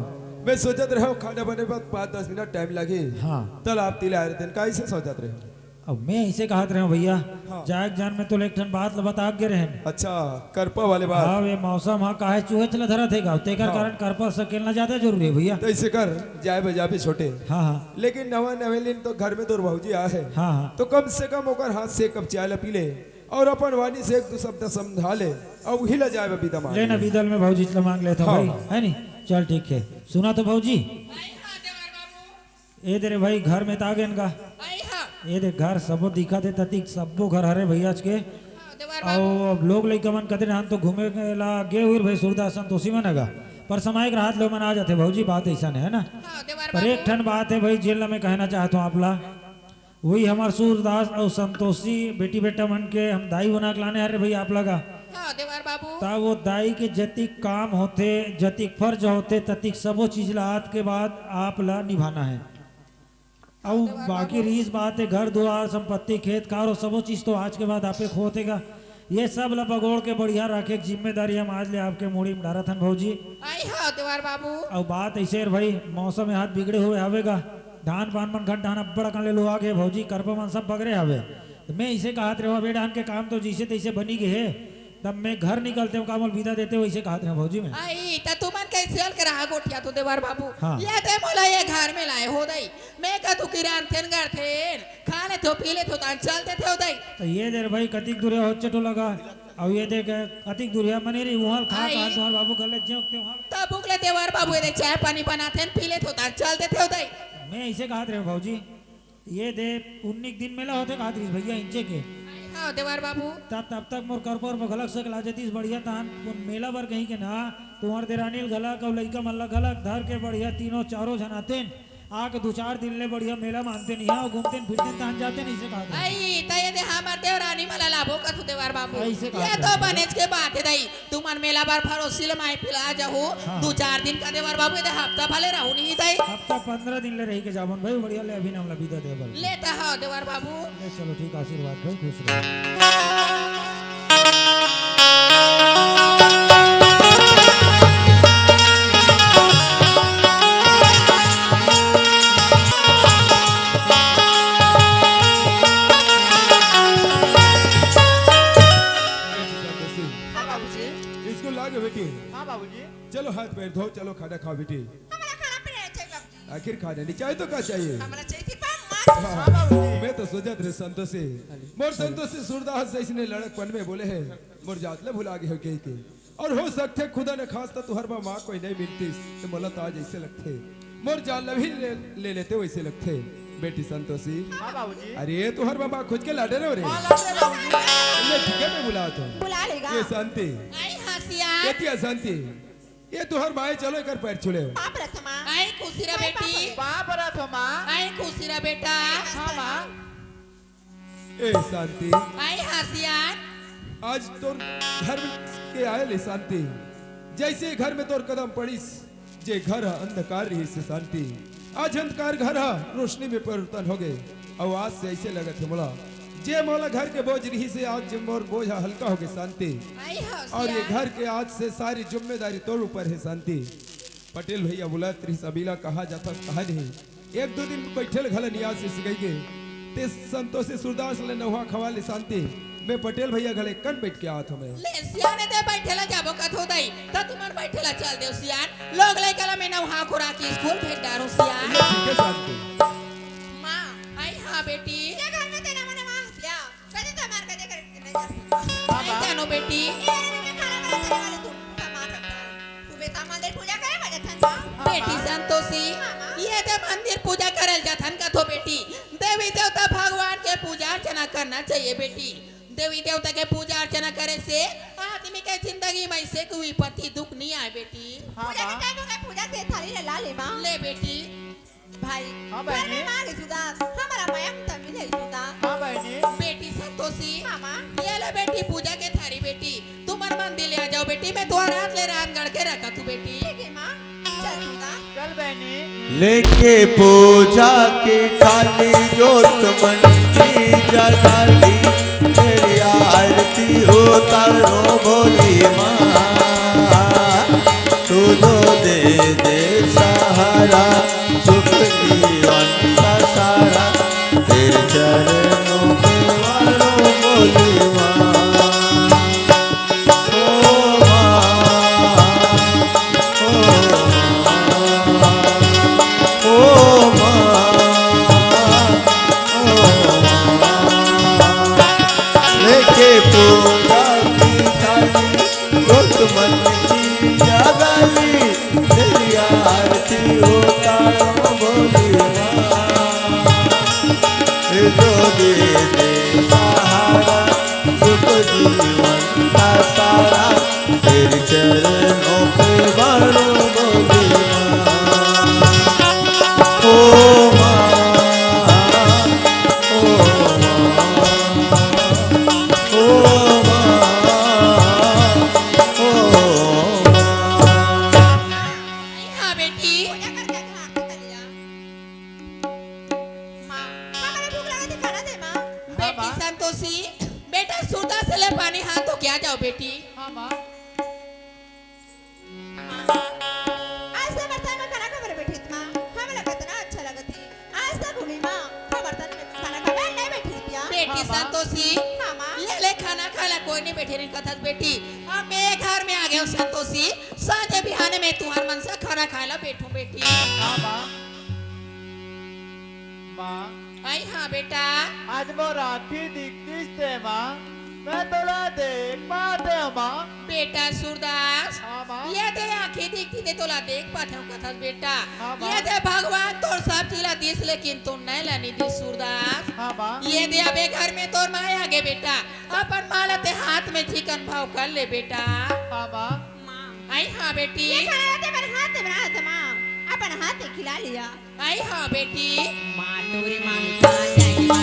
मैं सोचत रहे हूँ, खाना बने बाद पाँच दस मिनट टाइम लगे। हाँ। तल आप तिला आए रहते, कैसे सोचत रहे? अब मैं इसे कहत रहे हूँ भैया, हाँ। जाए के जान में तो एक ठन बात ल बता के रहे हैं। अच्छा, करपा वाले बात। हाँ, ये मौसम हा काहे चूहे चला धरत है गा, तेकर हाँ। कारण करपा सकेलना ज्यादा जरूरी है भैया। तो इसे कर, जाए बजा भी छोटे। हाँ, हाँ। लेकिन नवा नवेलिन तो घर में तोर भौजी आ है। हाँ, हाँ। तो कम से कम ओकर हाथ से एक कप चाय ला पी ले। और अपन वाणी से एक दो शब्द समझा ले, और उही ला जाए बबी दमाद। ले ना, बीदल में भौजी चला मांग लेता हाँ। भाई, है नी? चल ठीक है, सुना तो भौजी। ए दे रे भाई, घर में ता गेन का? ए दे घर सबो दिखा दे ततिक, सबो घर हरे भैया आज के। हाँ, देवर बाबू। अब लोग लइका मन कदे रहन तो घूमे के ला गे हुई भाई सूरदास संतोषी मन हगा, पर समय के राहत लो मन आ जाते भौजी, बात ऐसा नहीं है ना। हाँ, देवर पर एक बाबू। ठन बात है भाई, जेन ला मैं कहना चाहता हूँ आप ला, वही हमार सूरदास अउ संतोषी बेटी बेटा मन के हम दाई बना के लाने हरे भैया आप लगा। हाँ, देवर बाबू। ता वो दाई के जतिक काम होथे, जतिक फर्ज होथे, ततिक सबो चीज ला आज के बाद आप ला निभाना है। अउ देवर बाकी बाबू। रहीस बात है घर दुआर, संपत्ति, खेत कार, वो सबो चीज तो आज के बाद आपे खोते का। ये सब ला बगोड़ के बढ़िया रखे के जिम्मेदारी हम आज ले आपके मुड़ी में डारत हन भौजी। आई हाँ, देवर बाबू। अउ बात ऐसे है भाई, मौसम हाथ बिगड़े हुए हवे गा। धान पान मन घट धान अब्बड़ अकन ले लुआ गे भौजी, करपा मन सब बगरे हवे। त मैं इसे कहत रेहो, अबे डाहन के काम तो जइसे तइसे बनी गे हे, तब मैं घर निकलते हूँ, का मोल विदा देते हो, इसे कहत रेहो भौजी मैं। आई, त तुमन कैसे हल के रहा गोठिया तो देवर बाबू? हाँ। ये दे मोला ये घर में लाए हो दई, मैं का तू किरान थेन घर थेन, खा ले थो, पी ले थो, तान चल देते हो दई। तो ये दे रे भाई, कतिक दूर हो चटो लगा, अब ये देख, कतिक दूरिया मने रही, उहाँ खा, आई। खा, तुम्हार बाबू गले ज्यों के त्यों। तब उगले देवर बाबू, ये दे चाय पानी बनाते हैं, पी लेते होता, चल देते होता ही। मैं इसे कहत रहे भौजी, ये दे उन्नीस दिन मेला होते कहत रही भैया इंचे के। हाँ, देवर बाबू। तब, तब तक मोर करपोर में घलक से लाजतीस बढ़िया तान, उन मेला बर कहीं के ना, तुम्हार देरानील घलक, और लइका मन ला घलक, धर के बढ़िया तीनों चारों झन आतेन। आके दू चार दिन ले बढ़िया मेला मानते नहीं है, घूमते न फिरते न तहन जाते नहीं से कहा था। आई, त ये दे हमर देवरानी मला लाभो कथू देवर बाबू। ऐसे कहा ये था तो ना। बनेच के बात है दई। तुमन मेला बार भरोसी ले माई पिला जाहू। हाँ। दू चार दिन का देवर बाबू, ये दे हफ्ता भले रहू नहीं दई। हफ्ता पंद्रह दिन ले रही के जावन भाई, बढ़िया ले अभी नाम लबी दे देवर। लेता हो देवर बाबू। ले चलो ठीक, आशीर्वाद भाई, खुश रहो। हाँ बाबूजी। स्कूल लागे बेटी। हाँ बाबूजी। चलो हाथ पैर धो, चलो खाना खाओ बेटी। हमारा खाना पीना नहीं चाहिए बाबूजी। आखिर खाना नहीं चाहिए तो क्या चाहिए? हमारा चाहिए थी बा-, माँ। हाँ, हाँ बाबूजी। मैं तो सोचत रहे संतोषी, मोर संतोषी सूरदास जैसने लड़कपन में बोले हैं, मोर जात ले भुला गए हो कह के। और हो सकथे खुदा न खास्ता तुहर बा माँ कोई नहीं मिलतीस, तो मोला तो आज ऐसे लगथे, मोर जान ल भी ले, ले लेते वैसे लगथे। बेटी संतोषी। हाँ बाबूजी। अरे तुहर बा माँ खोज के लाडे रहो रे। हाँ, लाडे बाबूजी। ले ठीक है, मैं बुलात हूँ। बुला लेगा। ये शांति। आई हाँ सियान। ये क्या शांति? ये तुहर माए चलो एकर पैर छुले हो। बाप रथ माँ। आई खुशी रह बेटी। बाप रथ माँ। आई खुशी रह बेटा। हाँ माँ। ए शांति। आई हाँ सियान। आज तोर घर में के आए ले शांति, जैसे घर में तोर कदम पड़िस, जे घर ह अंधकार रहिस हे शांति, आज अंधकार घर ह रोशनी में परिवर्तन हो गए, अउ आज से ऐसे लगत हे मोला, जे मोला घर के बोझ रही से आज जे मोर बोझ ह हल्का हो गए शांति। आई हो और ये सियान। घर के आज से सारी जिम्मेदारी तोर ऊपर है शांति। पटेल भैया बोलत रहिस, "अबीला कहाँ जाथस, कहाँ नहीं?" एक दो दिन बैठे ले घला नियास से सिखाई के, ते संतोषी सूरदास ले नौहा खवा ले शांति। मैं पटेल भैया घले कन बैठ के आवत हूँ मैं। ले सियान, ते बैठे ला जाबो कथो दई, त तुमन बैठे ला चल देव सियान। लोग लइका ला मैं नौहा खुरा के स्कूल भेज डारूं सियान। ठीक है शांति। माँ, आई हाँ बेटी। ये घर में तेरा मन माँ हंसिया। कदे तो मार कदे कर नहीं जाती। हाँ, आई माँ। जानो बेटी। ये घर में खाना बनाने वाले तुम, माँ करता है। सुबह ता मंदिर पूजा करे बजे थन माँ। हाँ, बेटी माँ। संतोषी, हाँ, माँ। ये ते मंदिर पूजा करल जाथन कथो बेटी। देवी देवता भगवान के पूजा अर्चना करना चाहिए बेटी। देवी देवता के पूजा अर्चना करे से आदमी के जिंदगी में ऐसे कोई विपत्ति दुख नहीं आए बेटी। हाँ, पूजा के माँ। टाइम हो गए, पूजा से थाली ला ले माँ। ले बेटी। भाई, हाँ, घर में बहनी। माँ के सुदास, हमारा माया में तमिल है सुदास। हाँ, बहनी। बेटी संतोषी, हाँ, माँ। ये ले बेटी पूजा के थाली बेटी, तुमन मंदिर ले आ जाओ बेटी, मैं तुम्हारा हाथ ले रांध गढ़ के रखत हूँ बेटी। ठीक है माँ, चल सुदास। चल बहनी। लेके पूजा के थाली जोत मन की जगाली, तेरी आरती उतारो भोली माँ। तू जो दे दे सहारा, सुख जीवन का सारा, तेरे चरणों में वालों बोली माँ। ओ माँ, ओ माँ, ओ माँ, ओ माँ। लेके पूजा की थाली, जोत मन की जगाली, तेरी आरती उतारो भोली माँ। जो दे दे सहारा, सुख जीवन का सारा, तेरे चरणों पे वालों बोली माँ। ओ माँ, ओ माँ, ओ माँ, ओ माँ। हाँ बेटी। पूजा करके घर को चली जा। माँ, हमारे भूख लगा थी, खाना दे माँ। बेटी हाँ, माँ। संतोषी, बेटा सूरदास ले पानी हाथ धो के आ जाओ बेटी। हाँ, माँ। माँ, आज से हमारे साथ में खाना खा बर बैठी थी माँ, हमें लगा कितना अच्छा लगा थी। आज तक हो गई माँ, हमारे साथ में खाना खा बर नहीं बैठी थी माँ। बेटी हाँ, माँ। संतोषी, हाँ, माँ। ये ले खाना खाए ला कोई नहीं बैठे रही कथस बेटी। अब मैं घर में आ गया हूँ संतोषी, सांझे बिहाने में तुहर मन से खाना खाए ला बैठूं बेटी। हाँ, माँ। माँ। आई हाँ बेटा। आज मोर आँखी दिखतीस ते माँ, मैं तोला देख पाते हूँ माँ। बेटा सूरदास, हाँ, माँ। ये दे आँखी दिखती ते तोला देख पाते हूँ कथस बेटा। हाँ, माँ। ये दे भगवान तोर सब चीज ला दिस लेकिन तोर नैन ला नहीं दिस सूरदास। हाँ, माँ। ये दे अबे घर में तोर माँ आगे बेटा, अपन माँ ला ते हाथ में चिकन भाव कर ले बेटा। हाँ, माँ। माँ। आई हाँ बेटी। ये खाना ते मेरे हाथ से बनाया था माँ, अपन हाथ से खिला लिया। आई हाँ बेटी। माँ तोरे ममता जय माँ।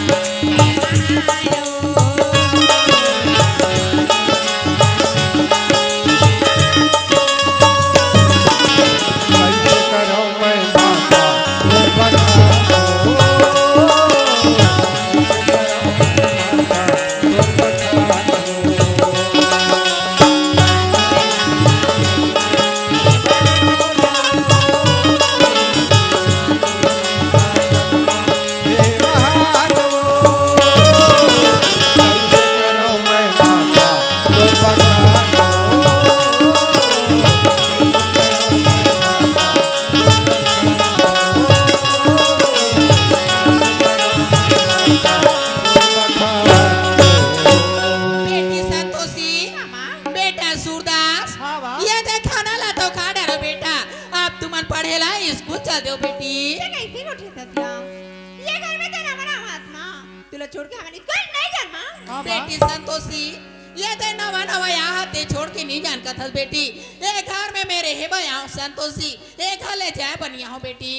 बेटी संतोषी, हाँ, माँ। बेटा सूरदास, हाँ, माँ। ये दे खाना ला तो खा डारो बेटा, अब तुमन पढ़े ला स्कूल चल देव बेटी। ये कैसी गोठी सतिया? ये घर में तेरा बड़ा हाथ माँ, तुला छोड़ के हमन स्कूल नहीं जान माँ। हाँ, माँ। बेटी संतोषी, ये दे नवा नवा यहाँ ते छोड़ के नहीं जान कथस बेटी। ये घर में मेरे हे बया हूँ संतोषी, ये घर ले जाए बनिया हूँ बेटी।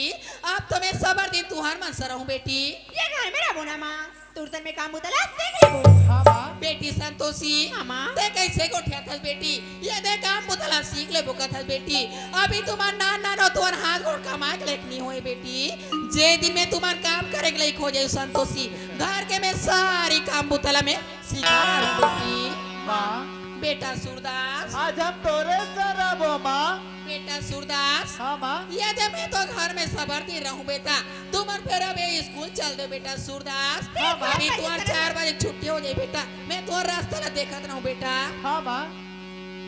अब तो मैं सबर दिन तुहर मन से रहूँ बेटी। ये घर में रहबो ना माँ, तुरतन में काम उतला देख लेबो। हाँ, माँ। बेटी बेटी संतोषी, हाँ, माँ। ते कइसे गोठियाथस बेटी? ये दे काम बुता ला सीख लेबो कथस बेटी। अभी तुम्हर नान नान हो, तुम्हर हाथ गोड़ कमाए के लायक नइ होय बेटी। जे दिन में तुम्हर काम करे के लायक हो जाय संतोषी, घर के मैं सारी काम बुता ला मैं सिखा डारहूँ बेटी। माँ। बेटा सूरदास। आज हम तोरे सर आबो, माँ। बेटा सूरदास। हाँ, माँ। ये दे मैं तो घर में सबर दिन रहूँ बेटा। तुमन फेर अभी स्कूल चल देव बेटा सूरदास। हाँ, माँ। अभी तुम्हर चार बजे छुट्टी हो जाय बेटा। मैं तुम्हर रास्ता ला देखत रहूँ बेटा। हाँ, माँ।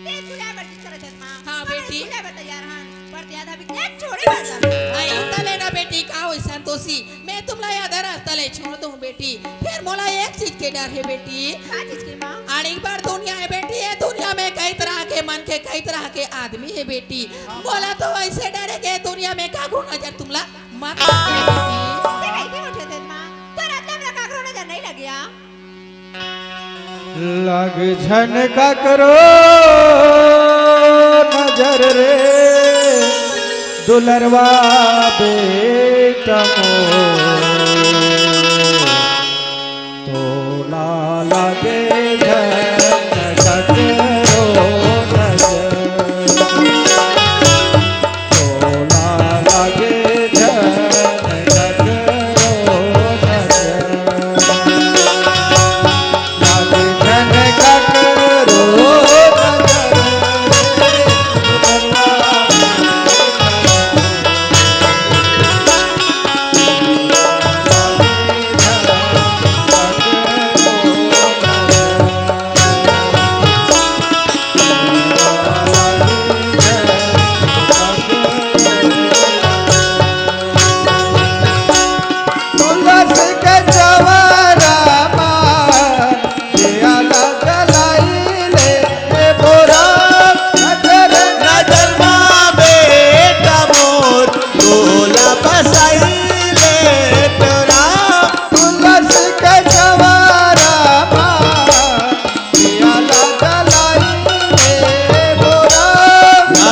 ते स्कूल जाय बर जिद करत हस, माँ। हाँ, हमन बेटी। स्कूल जाय बर तैयार हन, पर ते आधा भी एक छोड़ी बात कर। अई, तले ना बेटी, का होय संतोषी, मैं तुमला आधा रास्ता ले छोड़ दूँ बेटी। फेर मोला एक चीज के डर हे बेटी। का चीज के, माँ? अरे, एक बार दुनिया हे बेटी, ये दुनिया में कई तरह के मनखे, कई तरह के आदमी हे बेटी। हाँ, माँ। मोला तो अइसे डर हे के दुनिया में काकरो नजर तुमला मत लगे बेटी। ते कइसे उठे थे, माँ? तोर मतलब ला काकरो नजर नइ लगे? लग झन ककरो नजर रे, दुलरवा बेटा मोर। तोला लगे झन ककरो नजर। तोला लगे झन ककरो नजर। लगे झन ककरो नजर। तुलसी के चवरा मा दिया ला जलाई ले मोरा नजर। नजर मा बेटा मोर तोला बसाई ले तोरा। तुलसी के चवरा मा दिया ला जलाई ले मोरा।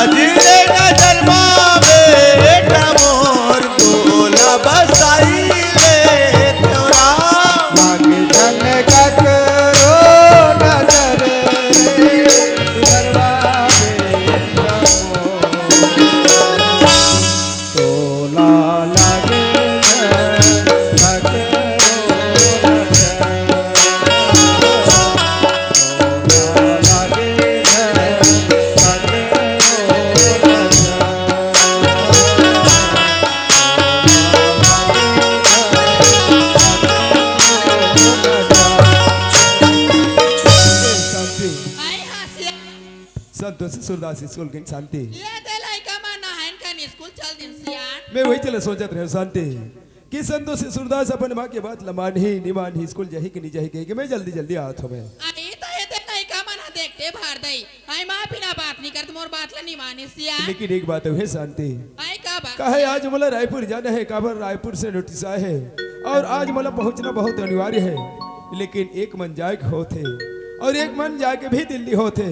अजरे नजर मा बेटा मोर तोला बसाई ले तोरा। आगे झन ककरो नजर, दरबारे तोला लागे झन ककरो नजर। शांति। आई हाँ सियान। संतोषी सूरदास स्कूल गे शांति। ये दे लइका मन नहाइन कन स्कूल चल दिन सियान। मैं वही चला सोचत रहेंव शांति कि संतोषी सूरदास अपन माँ के बात ल मानही, नि मानही, स्कूल जाही कि नि जाही कहिके मैं जल्दी जल्दी आत हँव मैं। आई त ये दे लइका मन ह देखते भर दई। आई माँ बिना बात नि करत, मोर बात ल नि माने सियान। लेकिन एक बात हे शांति। आई का बात? काहे आज मोला रायपुर जाना हे, काबर रायपुर से नोटिस आए हे अउ आज मोला पहुँचना बहुत अनिवार्य हे। लेकिन एक मन जाए के होथे अउ एक मन जाए के भी दिल्ली होथे।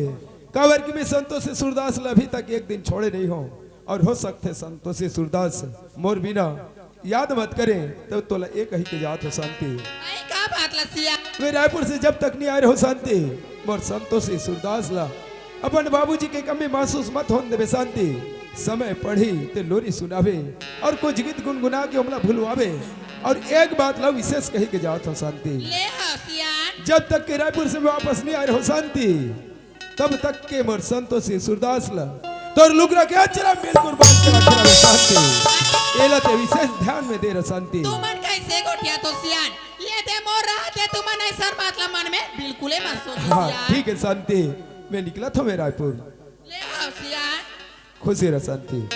काबर कि मैं संतोषी सूरदास ल अभी तक एक दिन छोड़े नइ हँव अउ हो सकथे संतोषी सूरदास मोर बिना याद मत करे, त तोला ए कहिके जात हँव शांति। आई का बात ल सियान? मैं रायपुर से जब तक नि आए रहेंव शांति, मोर संतोषी सूरदास ल अपन बाबूजी के कमी महसूस मत होन देबे शांति। समय पढ़ही ते लोरी सुनाबे अउ कुछ गीत गुनगुना के ओमला भुलवाबे। अउ एक बात ल विशेष कहिके जात हँव शांति। ले हाँ सियान। जब तक के रायपुर से मैं वापस नि आए रहेंव शांति, तब तक के मोर संतोषी सूरदास ल तोर लुगरा के अचरा में कुर्बान करा के रहे शांति। एला ते विशेष ध्यान में दे रह शांति। तुमन कइसे गोठियाथो सियान? ये दे मोर रहत ले तुमन अइसन बात ल मन में बिल्कुले मत सोचो हाँ, सियान। ठीक हे शांति, मैं निकलत हँव मैं रायपुर। ले हाँ सियान। खुशी रह शांति।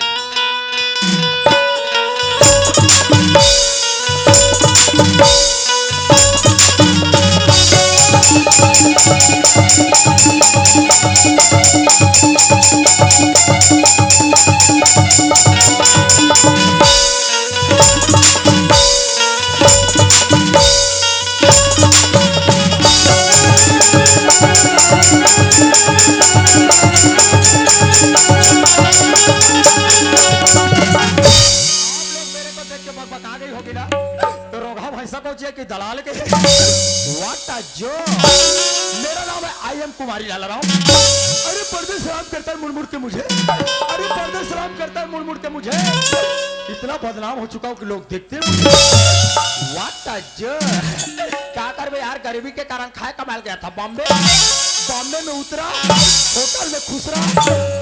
आप लोग मेरे को देख के बकबका गई होगी ना, तो रोगहा भैंसा पहुंचे कि दलाल के। What a joke! मैं कुमारी लाला राम। अरे पर्दे सलाम करता है मुड़ मुड़ के मुझे, अरे पर्दे सलाम करता है मुड़ मुड़ के मुझे। इतना बदनाम हो चुका हूँ कि लोग देखते हैं मुझे। What a joke। क्या करबे यार, गरीबी के कारण खाए कमाल गया था बॉम्बे। बॉम्बे में उतरा, होटल में खुसरा,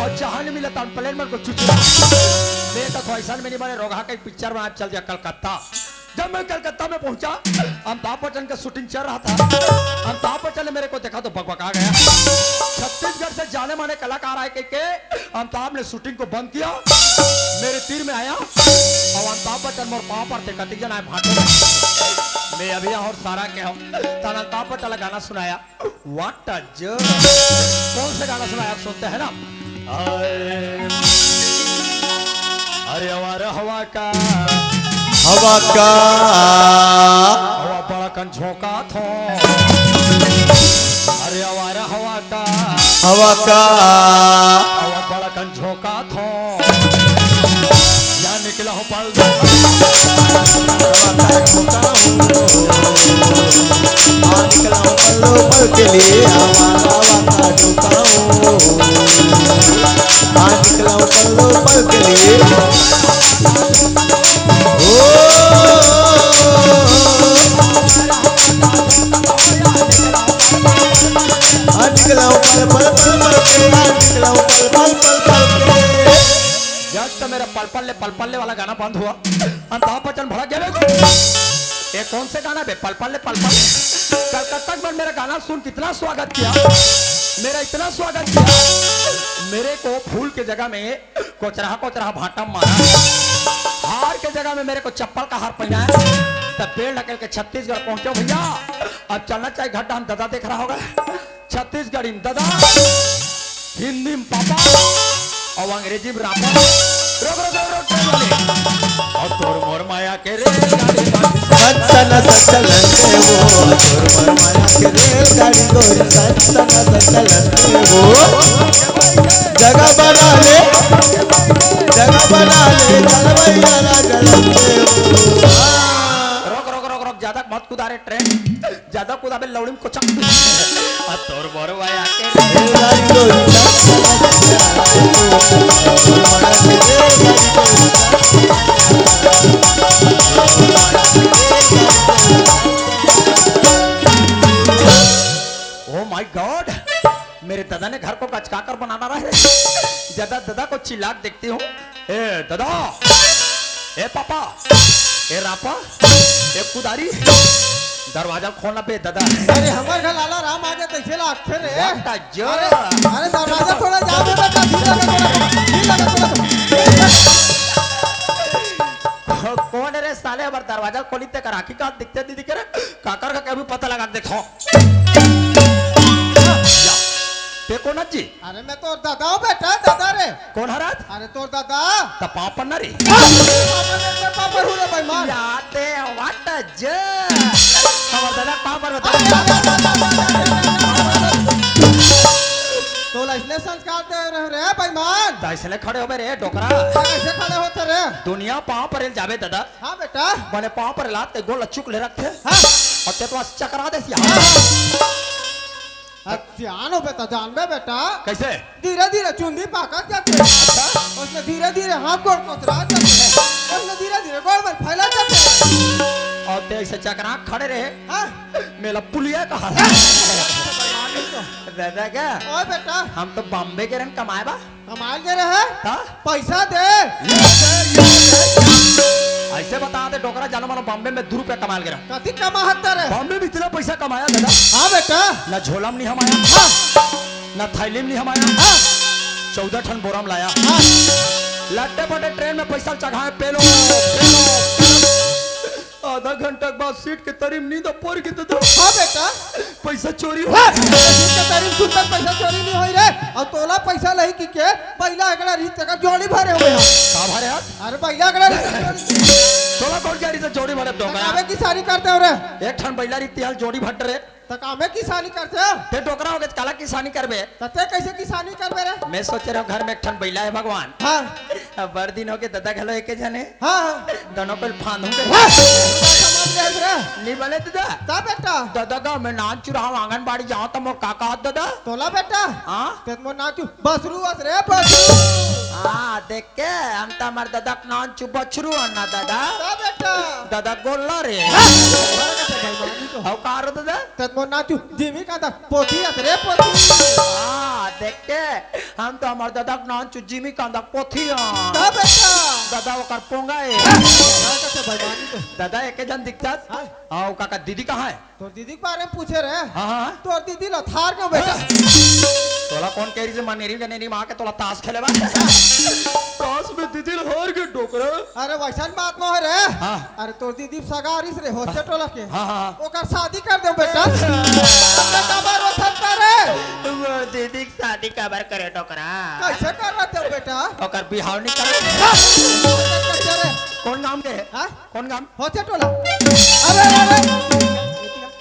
और जहाँ नहीं मिला था प्लेन में को चुचुरा। मैं तो ख्वाहिशान में नहीं बने, रोगहा का एक पिक्चर बना चल दिया कलकत्ता। जब मैं कलकत्ता में पहुंचा, अमिताभ बच्चन का शूटिंग चल रहा था। अमिताभ बच्चन ने मेरे को देखा तो बकबका गया। छत्तीसगढ़ से जाने माने कलाकार आए कह के अमिताभ ने शूटिंग को बंद किया। मेरे तीर में आया और अमिताभ बच्चन मोर पाँव पर थे, कतिक जन आए भाटो। मैं अभी और सारा के हम तन अमिताभ बच्चन ला गाना सुनाया। What a joke। कौन सा गाना सुनाया आप सुनते हैं ना। अरे, अरे आवारा हवा का, हवा का, हवा बड़ा कन झोंका थो। अरे आवारा हवा का, हवा का, हवा बड़ा कन झोंका थो। या निकला हूँ पल, हवा का झोंका हूँ। आज कल पल्लो पल के लिए हवा, हवा का झोंका हूँ। आज कल पल्लो पल के लिए। ओ, आज कल पल पल पल पल के, आज कल पल पल पल पल पल के। जब तो मेरा पल पल ले पल पल ले वाला गाना बंद हुआ, अमिताभ बच्चन भड़क गया। ये कौन से गाना बे, पल पल ले पल पल? कलकत्ता में मेरा गाना सुन कितना स्वागत किया, मेरा इतना स्वागत किया। मेरे को फूल के जगह में कोचरहा कोचरहा भाटा मारा, हार के जगह में मेरे को चप्पल का हार पहनाया। तब पेड़ ढकेल के छत्तीसगढ़ पहुंचो भैया। अब चलना चाहिए घर, हम दादा देख रहा होगा। छत्तीसगढ़ी में दादा, हिंदी में पापा और अंग्रेजी में रापा। रोक, रोक, रोक, रोक, ट्रेन वाले। और तोर मोर माया के रेलगाड़ी में टन टन संचलन में वो, तोर मोर माया के रेलगाड़ी गोरी टन टन संचलन में वो। जगह बना ले, जगह बना ले, चल भैया ना गलत में वो। रोक, रोक, रोक, रोक, ज्यादा मत कुदारे ट्रेन। ज्यादा कुदाबे लौड़ी में कोचक। आ तोर बरवा आके। Oh my God, मेरे दादा ने घर को गचका कर बनाना रहे। दादा, दादा को चिल्ला के देखती हूँ। ए दादा, ए पापा, ए रापा, ए कुदारी, दरवाजा खोलना बे दादा। अरे हमर घर लाला राम आ जाए तइसे लागथे रे। What a joke। अरे, अरे दरवाजा खोला जा बे बेटा, जी लगा तोला, जी लगा तोला। कौन रे साले हमर दरवाजा खोली ते कर आखी का दिखते दीदी के रे, काकर का कभी पता लगा के देखो। ते कोन जी? अरे मैं तोर दादा हूँ बेटा, दादा रे। कोन हरत? अरे तोर दादा। त पाँव पर ना रे। पाँव पर, पाँव पर हूँ रे बेईमान। याते what a joke। हमर दादा पाँव पर बता। तोला इसने संस्कार दे रहे रे बेईमान। त इसने खड़े होबे रे डोकरा। कैसे खड़े होते रे? दुनिया पाँव पर जाबे दादा। हाँ बेटा। बने पाँव पर लात के गोल चुक ले रखथे। हाँ। अउ ते तो चकरा देस। हाँ। अब सियान होबे त जानबे बेटा। कैसे? धीरे धीरे चुंदी पाकत जाथे। अच्छा। उसने धीरे धीरे हाथ गोड़ कोतरा जाथे। उसने धीरे धीरे गोड़ मन फैला जाथे। अउ ते ऐसे चकरा खड़े रहे। हाँ। मेला पुलिया कहा। दादा का? ओए बेटा। हम तो बॉम्बे के रहन कमाए बा। कमाल के रहे? हाँ? पैसा दे। ऐसे बता दे डोकरा, जानो मानो बॉम्बे में दू रुपया कमाल के रहा। कति कमा हत्ता रे? बॉम्बे में इतना पैसा कमाया दादा। हाँ बेटा। ना झोला में नहीं हमाया, हाँ। ना थैली में नहीं हमाया, हाँ। चौदह ठन बोरा में लाया। हाँ। लट्टे पटे ट्रेन में पैसा चढ़ाए, पेलो, पेलो। आधा घंटा के बाद सीट के तरी में नींद पोर के दादा। हाँ बेटा। पैसा चोरी हो। हाँ, सीट के तरी में सुतत पैसा चोरी नहीं होई रे। अउ तोला पैसा लही कि के पहिला एकड़ा रीत का जोड़ी भरे हुए हम। का भरे हस? अरे पहिला एकड़ा रीत। तोला कौन कह रही से जोड़ी भरे डोकरा? अबे की सारी करते हो रे। एक ठन पहिला रीत तिहाल जोड़ी भट्ट रे। त का मैं किसानी करथंव? ते डोकरा होगे त काला किसानी करबे? त ते कइसे किसानी करबे रे? मैं सोचे रहेंव घर में एक ठन बइला हे भगवान। हाँ। अब बड़ दिन होगे ददा घलो एके झन हे। हाँ, हाँ। दोनों कोई फांदहूं के। हाँ। समझ ले रे। नहीं बोले ददा। का बेटा? ददा का मैं नान चुराहूं आंगनबाड़ी जाहूं त मोर का कहत ददा? तोला बेटा? हाँ। ते मोर नान चु बछरू अस रे, बछरू। हाँ, देख के, हम त हमर ददा के नान चु बछरू हन ना ददा। का बेटा? ददा गोल्ला रे। हाँ। अउ का रे ददा? ते मोर नान चु जिमी कांदा पोथी अस रे, पोथी। हाँ, देख के, हम त हमर ददा के नान चु जिमी कांदा पोथी हन। का बेटा? ददा ओकर पोंगा ए। हाँ। का कहत हे बेईमान तो? ददा एके झन दिखथस। हाँ। अउ का कहत दीदी कहाँ हे? तोर दीदी के बारे में पूछे रे। हाँ, हाँ। तोर दीदी ल थार के बेटा। तोला कोन कहे रिहिसे मनेरी गनेरी माँ के तोला ताश खेले बर? ताश में दीदी ल हार गे डोकरा। अरे वइसन बात नोहे रे। हाँ। अरे तोर दीदी सगा रिहिस रे होचे टोला के। हाँ, हाँ, हाँ। ओकर शादी कर देंव बेटा। अरे काबर रोथस रे? वो दीदी के शादी काबर करे डोकरा? कइसे कर देंव बेटा? ओकर बिहाव नहीं करे। हाँ। कइसे रे? कोन गांव के हे? हाँ? कोन गांव? होचे टोला। अरे, अरे।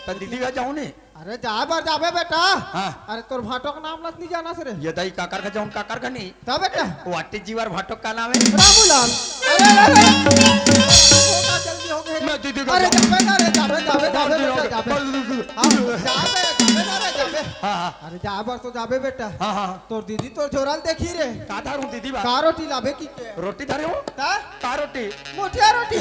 त दीदी घर जाहूं नहीं? अरे, जाए बर जाबे बेटा। हाँ। अरे, तोर भांटो के नाम ल नहीं जानस रे। ये दाई काकर घर जाहूं, काकर घर नहीं। त बेटा। What is your भांटो का नाम हे? रामूलाल। अरे, अरे, अरे। होगा, जल्दी हो गए रे। मैं दीदी घर अरे, जाऊं। जाबे ना रे, जाबे, जाबे, जाबे, दीदी बेटा, घर जाबे। जाऊं। हाँ, जाबे, जाबे ना रे, जाबे। हाँ, हाँ। अरे, जाए बर तो जाबे बेटा। हाँ, हाँ। तोर दीदी तोर झोरा ल देखही रे। का धरूं दीदी बर? का रोटी लाबे कि के? रोटी धरे हूं। का? का रोटी? मुठिया रोटी।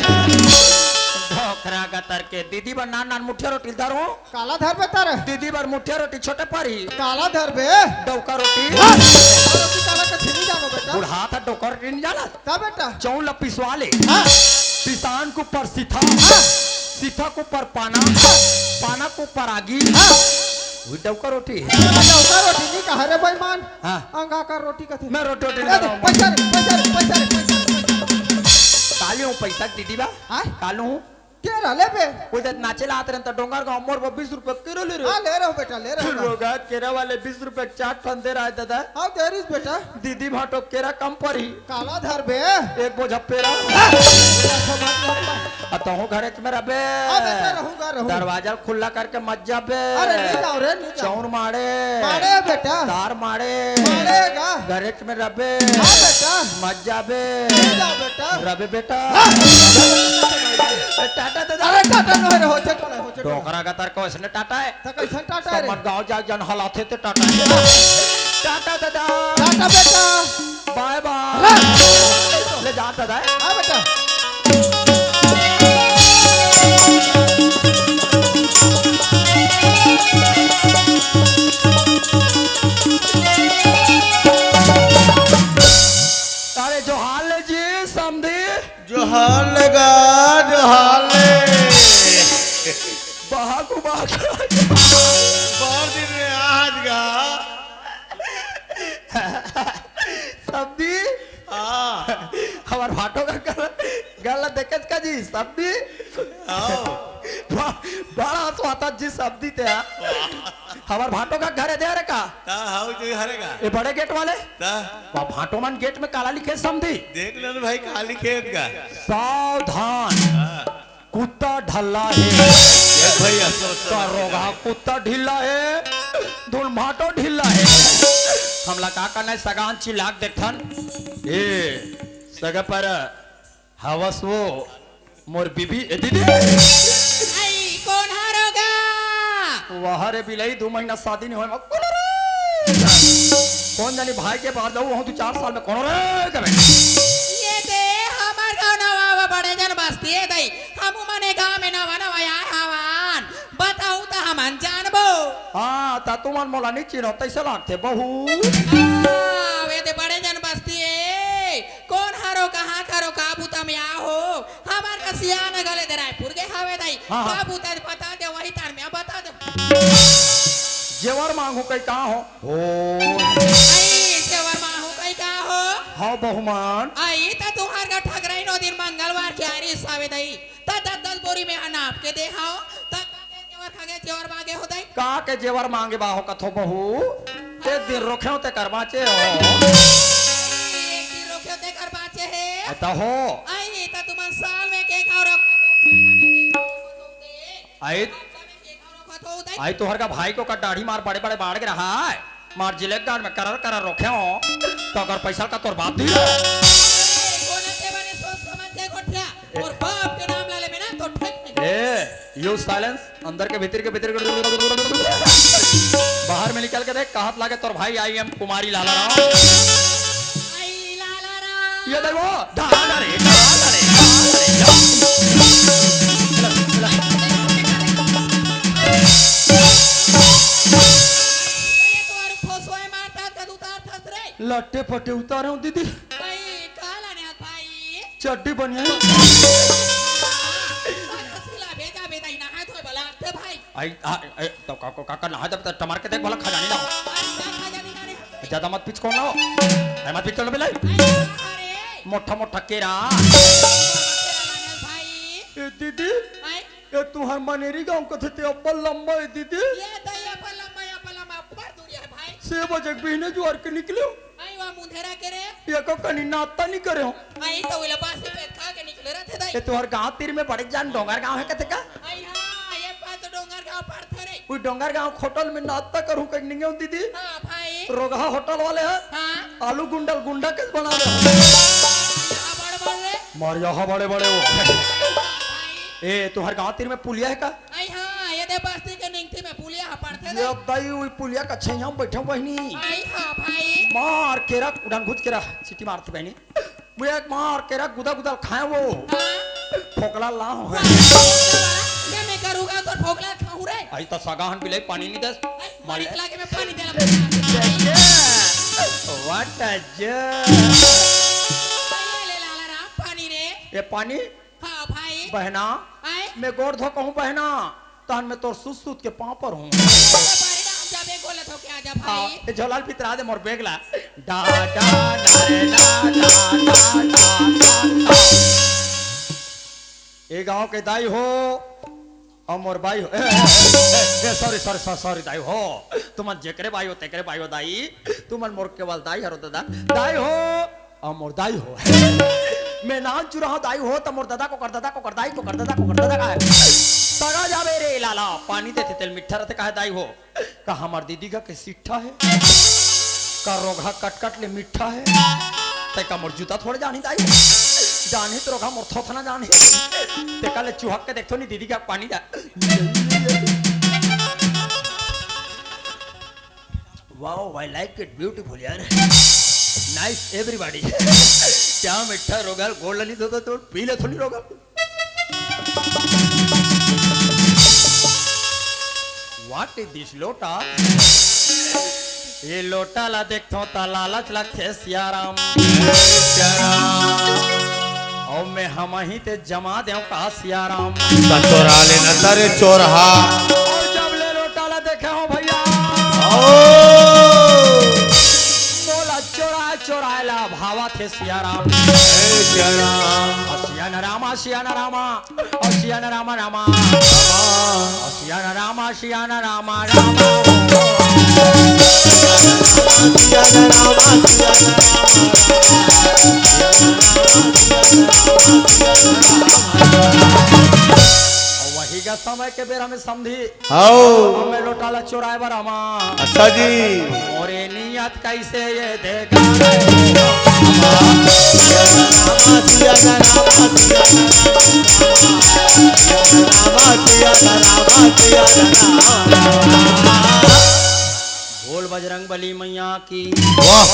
ढोकरा गतर के दीदी बर नान नान मुठिया रोटी धरूं। काला धरबे तर? दीदी बर मुठिया रोटी छोटे पारी। काला धरबे? डौका रोटी। हाँ। रोटी काला के छीनी जानो बेटा। बुढ़ा था डौका रोटी नहीं जाना। का बेटा? चौल ला पिसवा ले। हाँ। पिसान के ऊपर सीथा। हाँ। सीथा के ऊपर पाना। हाँ। पाना के ऊपर आगी। हाँ। वही डौका रोटी। डौका रोटी नहीं कहा रे बेईमान। हाँ। अंगाकर रोटी कथे। मैं रोटी, रोटी ए, नहीं दे, खाऊंगा। पैसा रे, पैसा रे, पैसा रे, पैसा रे, पैसा रे। काली हूँ पैसा दीदी बा। हाँ? कालू हूँ। केरा लेबे? वो जब नाचे ला आत रहे तो डोंगर गांव मोर वो बीस रुपए केरा ले रहे। हाँ, ले रहो बेटा, ले रहो। रोगा केरा वाले बीस रुपए चार ठन दे रहा है दादा। हाँ, दे रही बेटा। दीदी भांटो केरा कम परी। काला धरबे। एक बोझा पेरा। हाँ। आ तहूँ घरे में रबे। हाँ बेटा, रहूंगा, रहूंगा। दरवाजा खुला करके मत जाबे। अरे, नहीं जाओ रे, नहीं जाओ। चौर मारे। मारे बेटा। तार मारे। मारेगा। घरे में रबे। हाँ बेटा। मत जाबे। नहीं जाओ बेटा। रबे बेटा। हाँ। ए, टाटा दादा। अरे, टाटा नहीं रे, हो चटो नहीं, हो चटो। डोकरा का तार को इसने टाटा है। त कइसन टाटा रे? समझ गाँव जाके जन हालात हे ते टाटा हे। टाटा दादा। टाटा बेटा। बाय बाय। रा- ले जा दादा। हाँ बेटा। अरे जोहार ले जी समधी। जोहार लगा, जोहार ले। बहा घुमा के। बहुत दिन में आज गा। समधी। हाँ। हमर भांटो का गल-, गला देखेच का जी, समधी। हाँ। बा-, बड़ा स्वाता जी समधी ते, हाँ। हमर भांटो का घर हे दे रे का? ता हाउ जो हरे का? ए बड़े गेट वाले? ता? वा भांटो मन गेट में काला लिखे समधी? देख ले ना भाई, काली खेत का। सावधान। हाँ। कुत्ता ढल्ला हे। देख भैया, सोच समझ के रोगा जाए। कुत्ता ढिल्ला हे, धुन भांटो ढिल्ला हे। हमला का करना हे, सगान चिल्ला के देखथन। ए, सगा पर हवस वो मोर बीबी, ए दीदी। आई, कोन हरो गा? वाह रे बिलई, दू महीना शादी नहीं होय, मैं कोन रे? कोन जानी भाई के बाहर जाऊ, वहाँ दू चार साल में कोन रे कबे? ये दे, हमर गाँव नवा, वो बड़े जन बस्ती हे दई। हमू मने गाँव में नवा नवा आए हवन। बताऊ त हमन जानबो। हाँ, त तुमन मोला नहीं चिन्हो, तैसे लागथे बहू। हाँ, वे दे बड़े जन बस्ती हे। कोन हरो, कहाँ करो, का बूता में आ हो? हमर का सियान गले दे रायपुर गे हवे दाई। हाँ, हाँ। का बूता दे बता दे, वही तार में बता दे। जेवर मांगू कई का हो? हो। आई, जेवर मांगू कई का हो? हाँ, बहुमान। आई, त तुहार का ठगराई नौ दिन मंगलवार के आ रही सावे दाई। त दस दस बोरी में अनाप के दे हाव। त जेवर खा गे, जेवर मांगे हो दाई। का के जेवर मांगे बा हो कथो बहू? एक दिन रोखे हो ते कर बाँचे हो। एक दिन रोखे हो ते कर बाँचे हे। अता हो। आई, त तुमन साल में के खाओ रखो? आई। हफ्ता में के खाओ रखो तो दाई? आई तोहर का भाई को का दाढ़ी मार बड़े बड़े बाढ़ के रहा है, मार जिलेक गाड़ में करर करर रोखे हो, तो अगर पैसा का तोर बाप दी रहा। ए, कोना के बने सोच समझ के गोठिया, और बाप के नाम ला लेबे ना तो ठीक नहीं। ए, यू साइलेंस, अंदर के भीतर के भीतर के बाहर में निकल के देख, कहत लागे तोर भाई आई एम कुमारी लाला राम। आई लाला राम। ये देखो, धारा रे, धारा रे, धारा रे। ये तो और खोसवाए मारता कद उतार थस रे। लट्टे पट्टे उतारे हूँ दीदी। भाई, का लाने हाथ भाई? चड्डी बनिया। सिला भेजा बेटा, इना हाथ होए बला, ते भाई। आई, आ, ए, तो का, का, का, का नहा जब तक टमार के देख भला खजानी लाओ। आज का खजानी लाने हाथ भाई? ज्यादा मत पिचको लाओ। ए, मत पिचको बेलाई। आई, अरे। मोटा मोटा केरा। भाई। ए दीदी, आई। ए तुहार मनेरी गांव कथे ते अब्बल लंबा है दीदी। ये तो ये अब्बल लंबा, ये अब्बल लंबा, अब्बल दूर है भाई। छह बजे के बिहने जुआर के निकले हो। आई वा मुंधेरा के रे। ये को कनी नाश्ता नहीं करे हो। आई तो उला बासी पे खा के निकले रहते दाई। ए तुहार गांव तीर में बड़े जान डोंगर गांव है कथे का? आई हाँ, ये पास तो डोंगर गांव पड़थे रे। वो डोंगर गांव होटल में नाश्ता करूं कहीं नहीं हो दीदी। हाँ भाई। रोगहा होटल वाले हैं। हाँ। आलू गुंडल गुंडा कैसे बना दे? हाँ, बड़ बड़ रे। मारिया हा बड़े बड़े हो। भाई। ए तुहार गांव तीर में पुलिया है का? आई हाँ, ये दे बस्ती के निंगती में पुलिया हा पड़थे ये दे। दाई, वही पुलिया का छैया में बैठे बहिनी। आई हाँ भाई। मार के रख, उड़ान घुच के रह, सीटी मारती बहिनी। वो एक मार के रख, गुदा गुदा खाए वो। हाँ। फोकला ला हो। ये मैं करूँगा तो फोकला खाऊँ रे। आई तो सगाहन बिलाई पानी नहीं दस। आई, मारे मालिक लागे मैं पानी देला। What a joke। ये ले लाला राम पानी रे। ये पानी हाँ भाई। बहना, आए? मैं गोड़ धो कहूँ बहना, तहन मैं तोर सूत सूत के पाँव पर हूँ। अरे बारी राम जाबे गोले धो के आजा हाँ, भाई। ये झोलाल पितरा दे मोर बेगला। डा, डा, डा, रे, डा, डा, डा, डा, डा, डा। ए गांव के दाई हो, अउ मोर बाई हो, ए, ए, ए, ए, sorry, sorry, sorry, sorry, दाई हो। तुमन जेकरे बाई हो, तेकरे बाई हो, दाई। तुमन मोर केवल दाई हरो दादा। दाई हो, अउ मोर दाई हो। मैं नान चुरा हूँ, दाई हो, त मोर दादा को कर दादा को कर दाई को कर दादा को कर दादा का है। सगा जाबे रे लाला, पानी देथे तेल मिठा रहथे, कहे दाई हो। का हमर दीदी का के सिट्ठा है? का रोगहा कटकट ले मिट्ठा है? तै का मोर जूता थोड़े जानी दाई? जानी तो रोगहा मोर थोथना जानी। ते का ले चुहक के देखथो नी दीदी का पानी जा। Wow, I like it, beautiful यार। Nice everybody। क्या मिट्ठा रोगहा गोड़ लनी दो तो पी ले थोड़ी रोगहा। What is this लोटा? ये लोटा ला देखथों ता लालच लगथे सियाराम। सियाराम। अउ मैं हमही ते जमा देव का सियाराम। त चोरा ले न तरे चोरहा। अउ जब ले लोटा ला देखे हो भैया। ओ। मोला चोरा चोराए ला भावा थे सियाराम। ए सियाराम। आ सियान रामा, सियान रामा। ओ सियान रामा रामा। ओ सियान रामा, सियान रामा रामा। वही का समय के बेरा में समधी। हाओ। हमें लोटा ला चोराए बर आमा। अच्छा जी। मोरे नियत कैसे ये देखा रे। बोल बजरंग बली मैया की। वाह।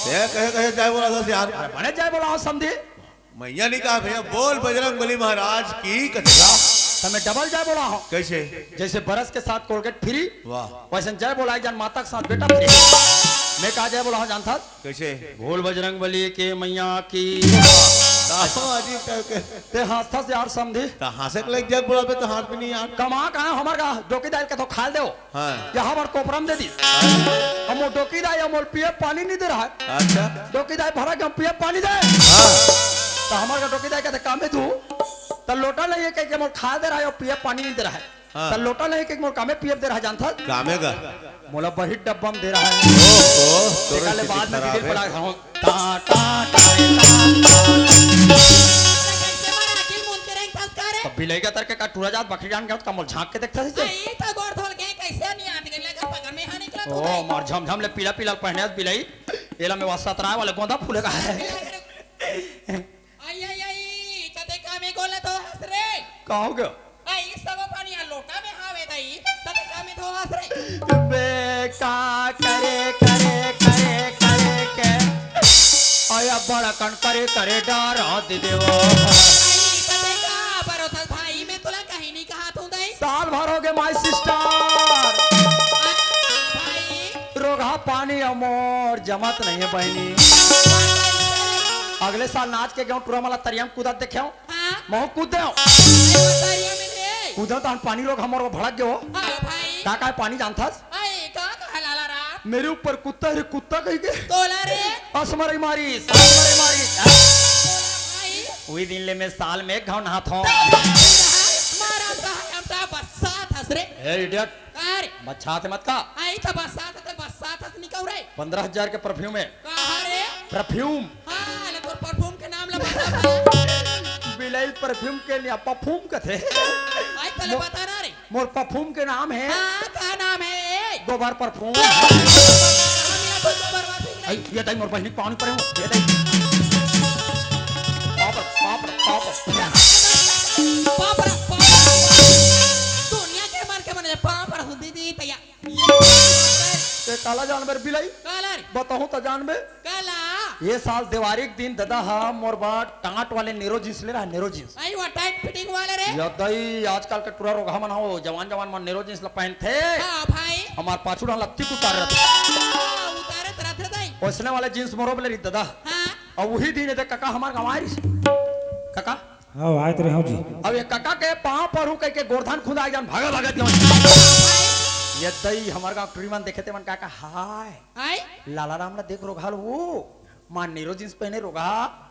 ये कहे कहे जय बोला था यार। अरे बने जय बोला हो समधी। मैया नहीं कहा भैया, बोल बजरंग बली महाराज की कथा। तो मैं डबल जय बोला हूँ। कैसे? जैसे ब्रश के साथ कोलगेट फ्री, वाह। वैसे जय बोला एक जन माता के साथ बेटा फ्री। मैं कहा जय बोला हूँ जानता? कैसे? बोल बजरंग बली के मैया की। दासो अजीब टाइप के। ते हंसता से यार समधी। तो हंसे के लग जय बोला बे तो हाथ भी नहीं यार। कमा कहाँ हमार का डोकी दाल के तो खाल दे। हाँ। यहाँ पर कोपरम दे दी। हम वो डोकी दाई, हम वो पिए पानी नहीं दे रहा है। अच्छा। डोकी दाई भरा के हम पिए पानी दे। हाँ। तो हमारे का डोकी दाई कहते, "कामे तू?" तो लोटा नहीं है, कह के मोर खा दे रहा है और पिए पानी नहीं दे रहा है। हाँ। तो लोटा नहीं, कह के मोर कामे पिए दे रहा है, जानता? कामे का? मोला बहित डब्बा में दे रहा है। ओहो, तोरे देखा ले स्थिति बाद में खराब detail है। पड़ा हूँ। टा, टा, टा, टा, टा। कैसे मारा, अखिल मुंतरे एक फंस का रे? तो बिलैगा तर के का टूरा जात बकरी डान गया, तो का मोल झांक के देखता है? आई, तो गोड़ धोल के ओ, मार झमझम ले पीला पीला पहने हस बिलाई। एला में वास्ता तराय वाले गोंदा फूले का है। आई, आई, आई, कते का में गोला तो हंस रे। का हो गया? आई, सब पानी आ लोटा में हावे दई, कते का में धो हंस रे। बे, का करे, करे, करे, करे के। आया बड़ा कन करे, करे डरा दे देवो। आई, कते का परोथस भाई, मैं तोला कहीं नहीं कहा तू दई। साल भर हो गए, my sister। भाई। रोगहा पानी अउ मोर जमत नहीं है बहनी। अगले साल नाच के गेहूं टूरा मला तरिया में कूदत देखे हो। हाँ। महू कूद दे हो। अरे, वो तरिया में रे। कूदे तो हम पानी रोगहा मोर वो भड़क गयो। हाँ, भाई। का का है पानी जानथस? अरे, का का है लाला राम? मेरे ऊपर कुत्ता है रे, कुत्ता कहीं के। तोला रे। असमरई मारिस, असमरई मारिस। भाई। उही दिन ले मैं साल में एक घाव नहात हूँ। मारा का है, हम तो बस्सात हस रे। ए, idiot। का रे? बस्सात मत का। आई तो बस्सात, तो बस्सात हस निकल रे। पन्द्रह हजार के perfume है। कहा रे? Perfume। हाँ, ले तोर perfume के नाम ला बता भाई। बिलाई perfume के लिया perfume कथे। आई तले मो-, बता ना रे। मोर perfume के नाम है। हाँ, का नाम है? गोबर perfume। हम यहाँ तो गोबर वासी नहीं। आई, ये दाई मोर बहिनी के पाँव परे हो। ये दाई। पाँव पर, पाँव पर, पाँव पर। पाँव पर, पाँव पर। दुनिया के मन के मन पाँव पर हूँ दीदी तैया। ते काला जानबे रे बिलाई? काला रे। बताहूँ त जानबे? काला। ये साल देवारी के दिन ददा हा मोर बर टाट वाले Nero jeans ले रहा, Nero jeans। आई वो tight fitting वाले रे। यदई आजकल के टूरा रोगहा मन हो, जवान जवान मन Nero jeans ला पहनथे। हाँ भाई। हमार पाछू डाल लत्ती उतार रहथे। हाँ, उतारत रहथे दाई। ओइसने वाले jeans मोरो बले रही ददा। हाँ। अब उही दिन एदे कका हमार गाँव आय रहिस। कका, हाँ, आयत रहे हो जी। अब ये कका के पाँव परहूँ कहिके गोरधन खुंदा एक जन भागा भागत गए। ये दई हमर गाँव टूरी मन देखे ते मन का का हाय। हाय। लाला राम ला देख रोगहा वो। माँ Nero jeans पहने रोगहा।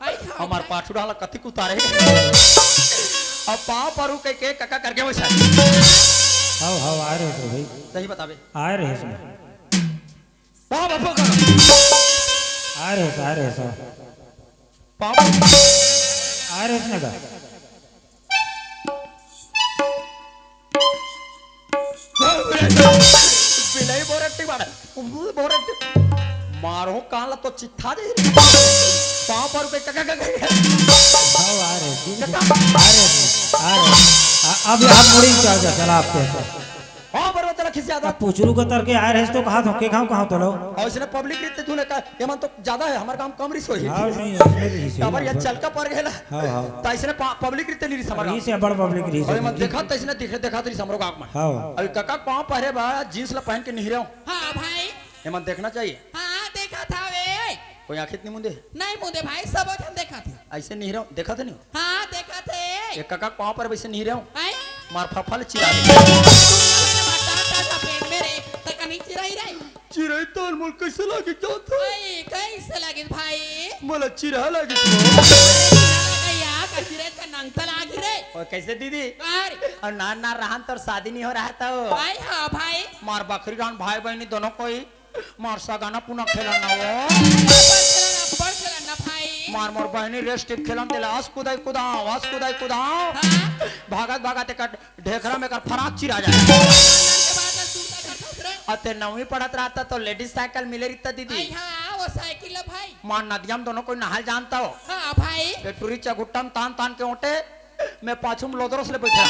हाय, हाय, हमार हाय। पाछू डाला कतिक उतारे। अब पाँव परहूँ कहिके कका करके वैसा। हाव, हाव, आ रहे हो भाई। सही बताबे। आ रहे हो। पाँव परहूँ कका। आ रहे हो, आ रहे हो। पाँव। आ रहे इसने का। बिलाई बोरट्टी मारे, बोरट्टी। मारो कान ला तो चित्था दे। पाँव परहूँ के कका, कका, कका। हाँ, आ रहे, आ रहे, आ रहे। आ, अब यहाँ थोड़ी सा चला आपके। हाँ, बरवा तेला खिसियात। अब पुचरू कतर के आय रहिस तो कहात हों, के गाँव कहात हों तोला? अउ इसने public रीते तूने का, एमन तो ज्यादा हे, हमर गाँव कम रहिस होही। हाँ, नहीं, इसने रहिस होही। काबर ये चलका पर गेला। हाँ, हाँ। त इसने पा-, public रीते नहीं रहिस हमर गाँव। रहिस हे, बड़ public रहिस होही। एमन देखत, त इसने दिखे, देखत रहिस हमरो गाँव में। हाँ। अभी कका पाँव परे बा, jeans ला पहन के निहरे हों। हाँ, भाई। एमन देखना चाहिए। हाँ, देखत हवे। कोई आँखी त नहीं मुंदे? नहीं मुंदे भाई, सबो झन देखत हे। अइसे निहरे हों, देखत हे नहीं? हाँ, देखत हे। ये कका पाँव पर वइसे निहरे हों। हैं? मार फफल चिरा दे। मार टाटा का पेट में रे, त कनी चिराई रे। चिराई तो मोला कइसे लागे जानत हस? अई, कइसे लागे भाई? मोला चिरहा लागे तो। चिरहा लागे या, का चिरहा का नंग त लागे रे। ओ, कइसे दीदी? का रे? अउ नान नान रहन तोर शादी नहीं हो रहा तो। भाई, हाँ भाई। मार बखरी रहन भाई बहिनी दोनों कोई। मार सगाना पुना खेलन ना वो। अब्बड़ खेलन, अब्बड़ खेलन ना भाई। मार मोर बहिनी रेस टिप खेलन तेला अस कुदाई कुदाओ, अस कुदाई कुदाओ। हाँ। भागत भागत एकर ढेखरा में एकर फराक चिरा जाय। नान नान के बात ला सुनता करथस रे। अते नौवीं पढ़त रहता तो ladies साइकिल मिले रहिता दीदी। आई हाँ, वो साइकिल ला भाई। मार नदिया में दोनों कोई नहाय जानता हो। हाँ भाई। ये टूरी चघुट्टा में तान तान के ओटे। मैं पाछू में लोदरस ले बइठे।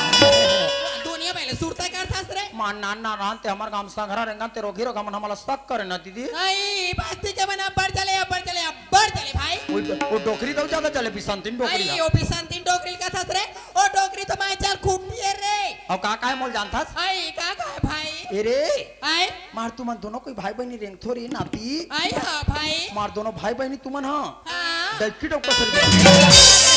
दुनिया में ले सुरता करथस रे। मार नान नान रहन ते हमर गाँव में संघरा रेंगन ते रोगी रोगा मन हमला शक करे ना दीदी। अई, बस्ती के मन अब्बड़ चले, अब्बड़ चले, अब्बड़ चले भाई। वो, वो डोकरी तो ज्यादा चले, बिसंतिन डोकरी अई, ला। ओ बिसंतिन डोकरी कथस रे। ओ डोकरी तो मैं चल खूंटी हे रे। अउ का का हे मोला जानथस? अई, का का हे भाई? ए रे। अई। मार तुमन दोनों कोई भाई बहिनी रेंगथो रे नाती। अई हाँ भाई। मार दोनों भाई बहिनी तुमन हाँ। हाँ। डबकी डबका सर गया।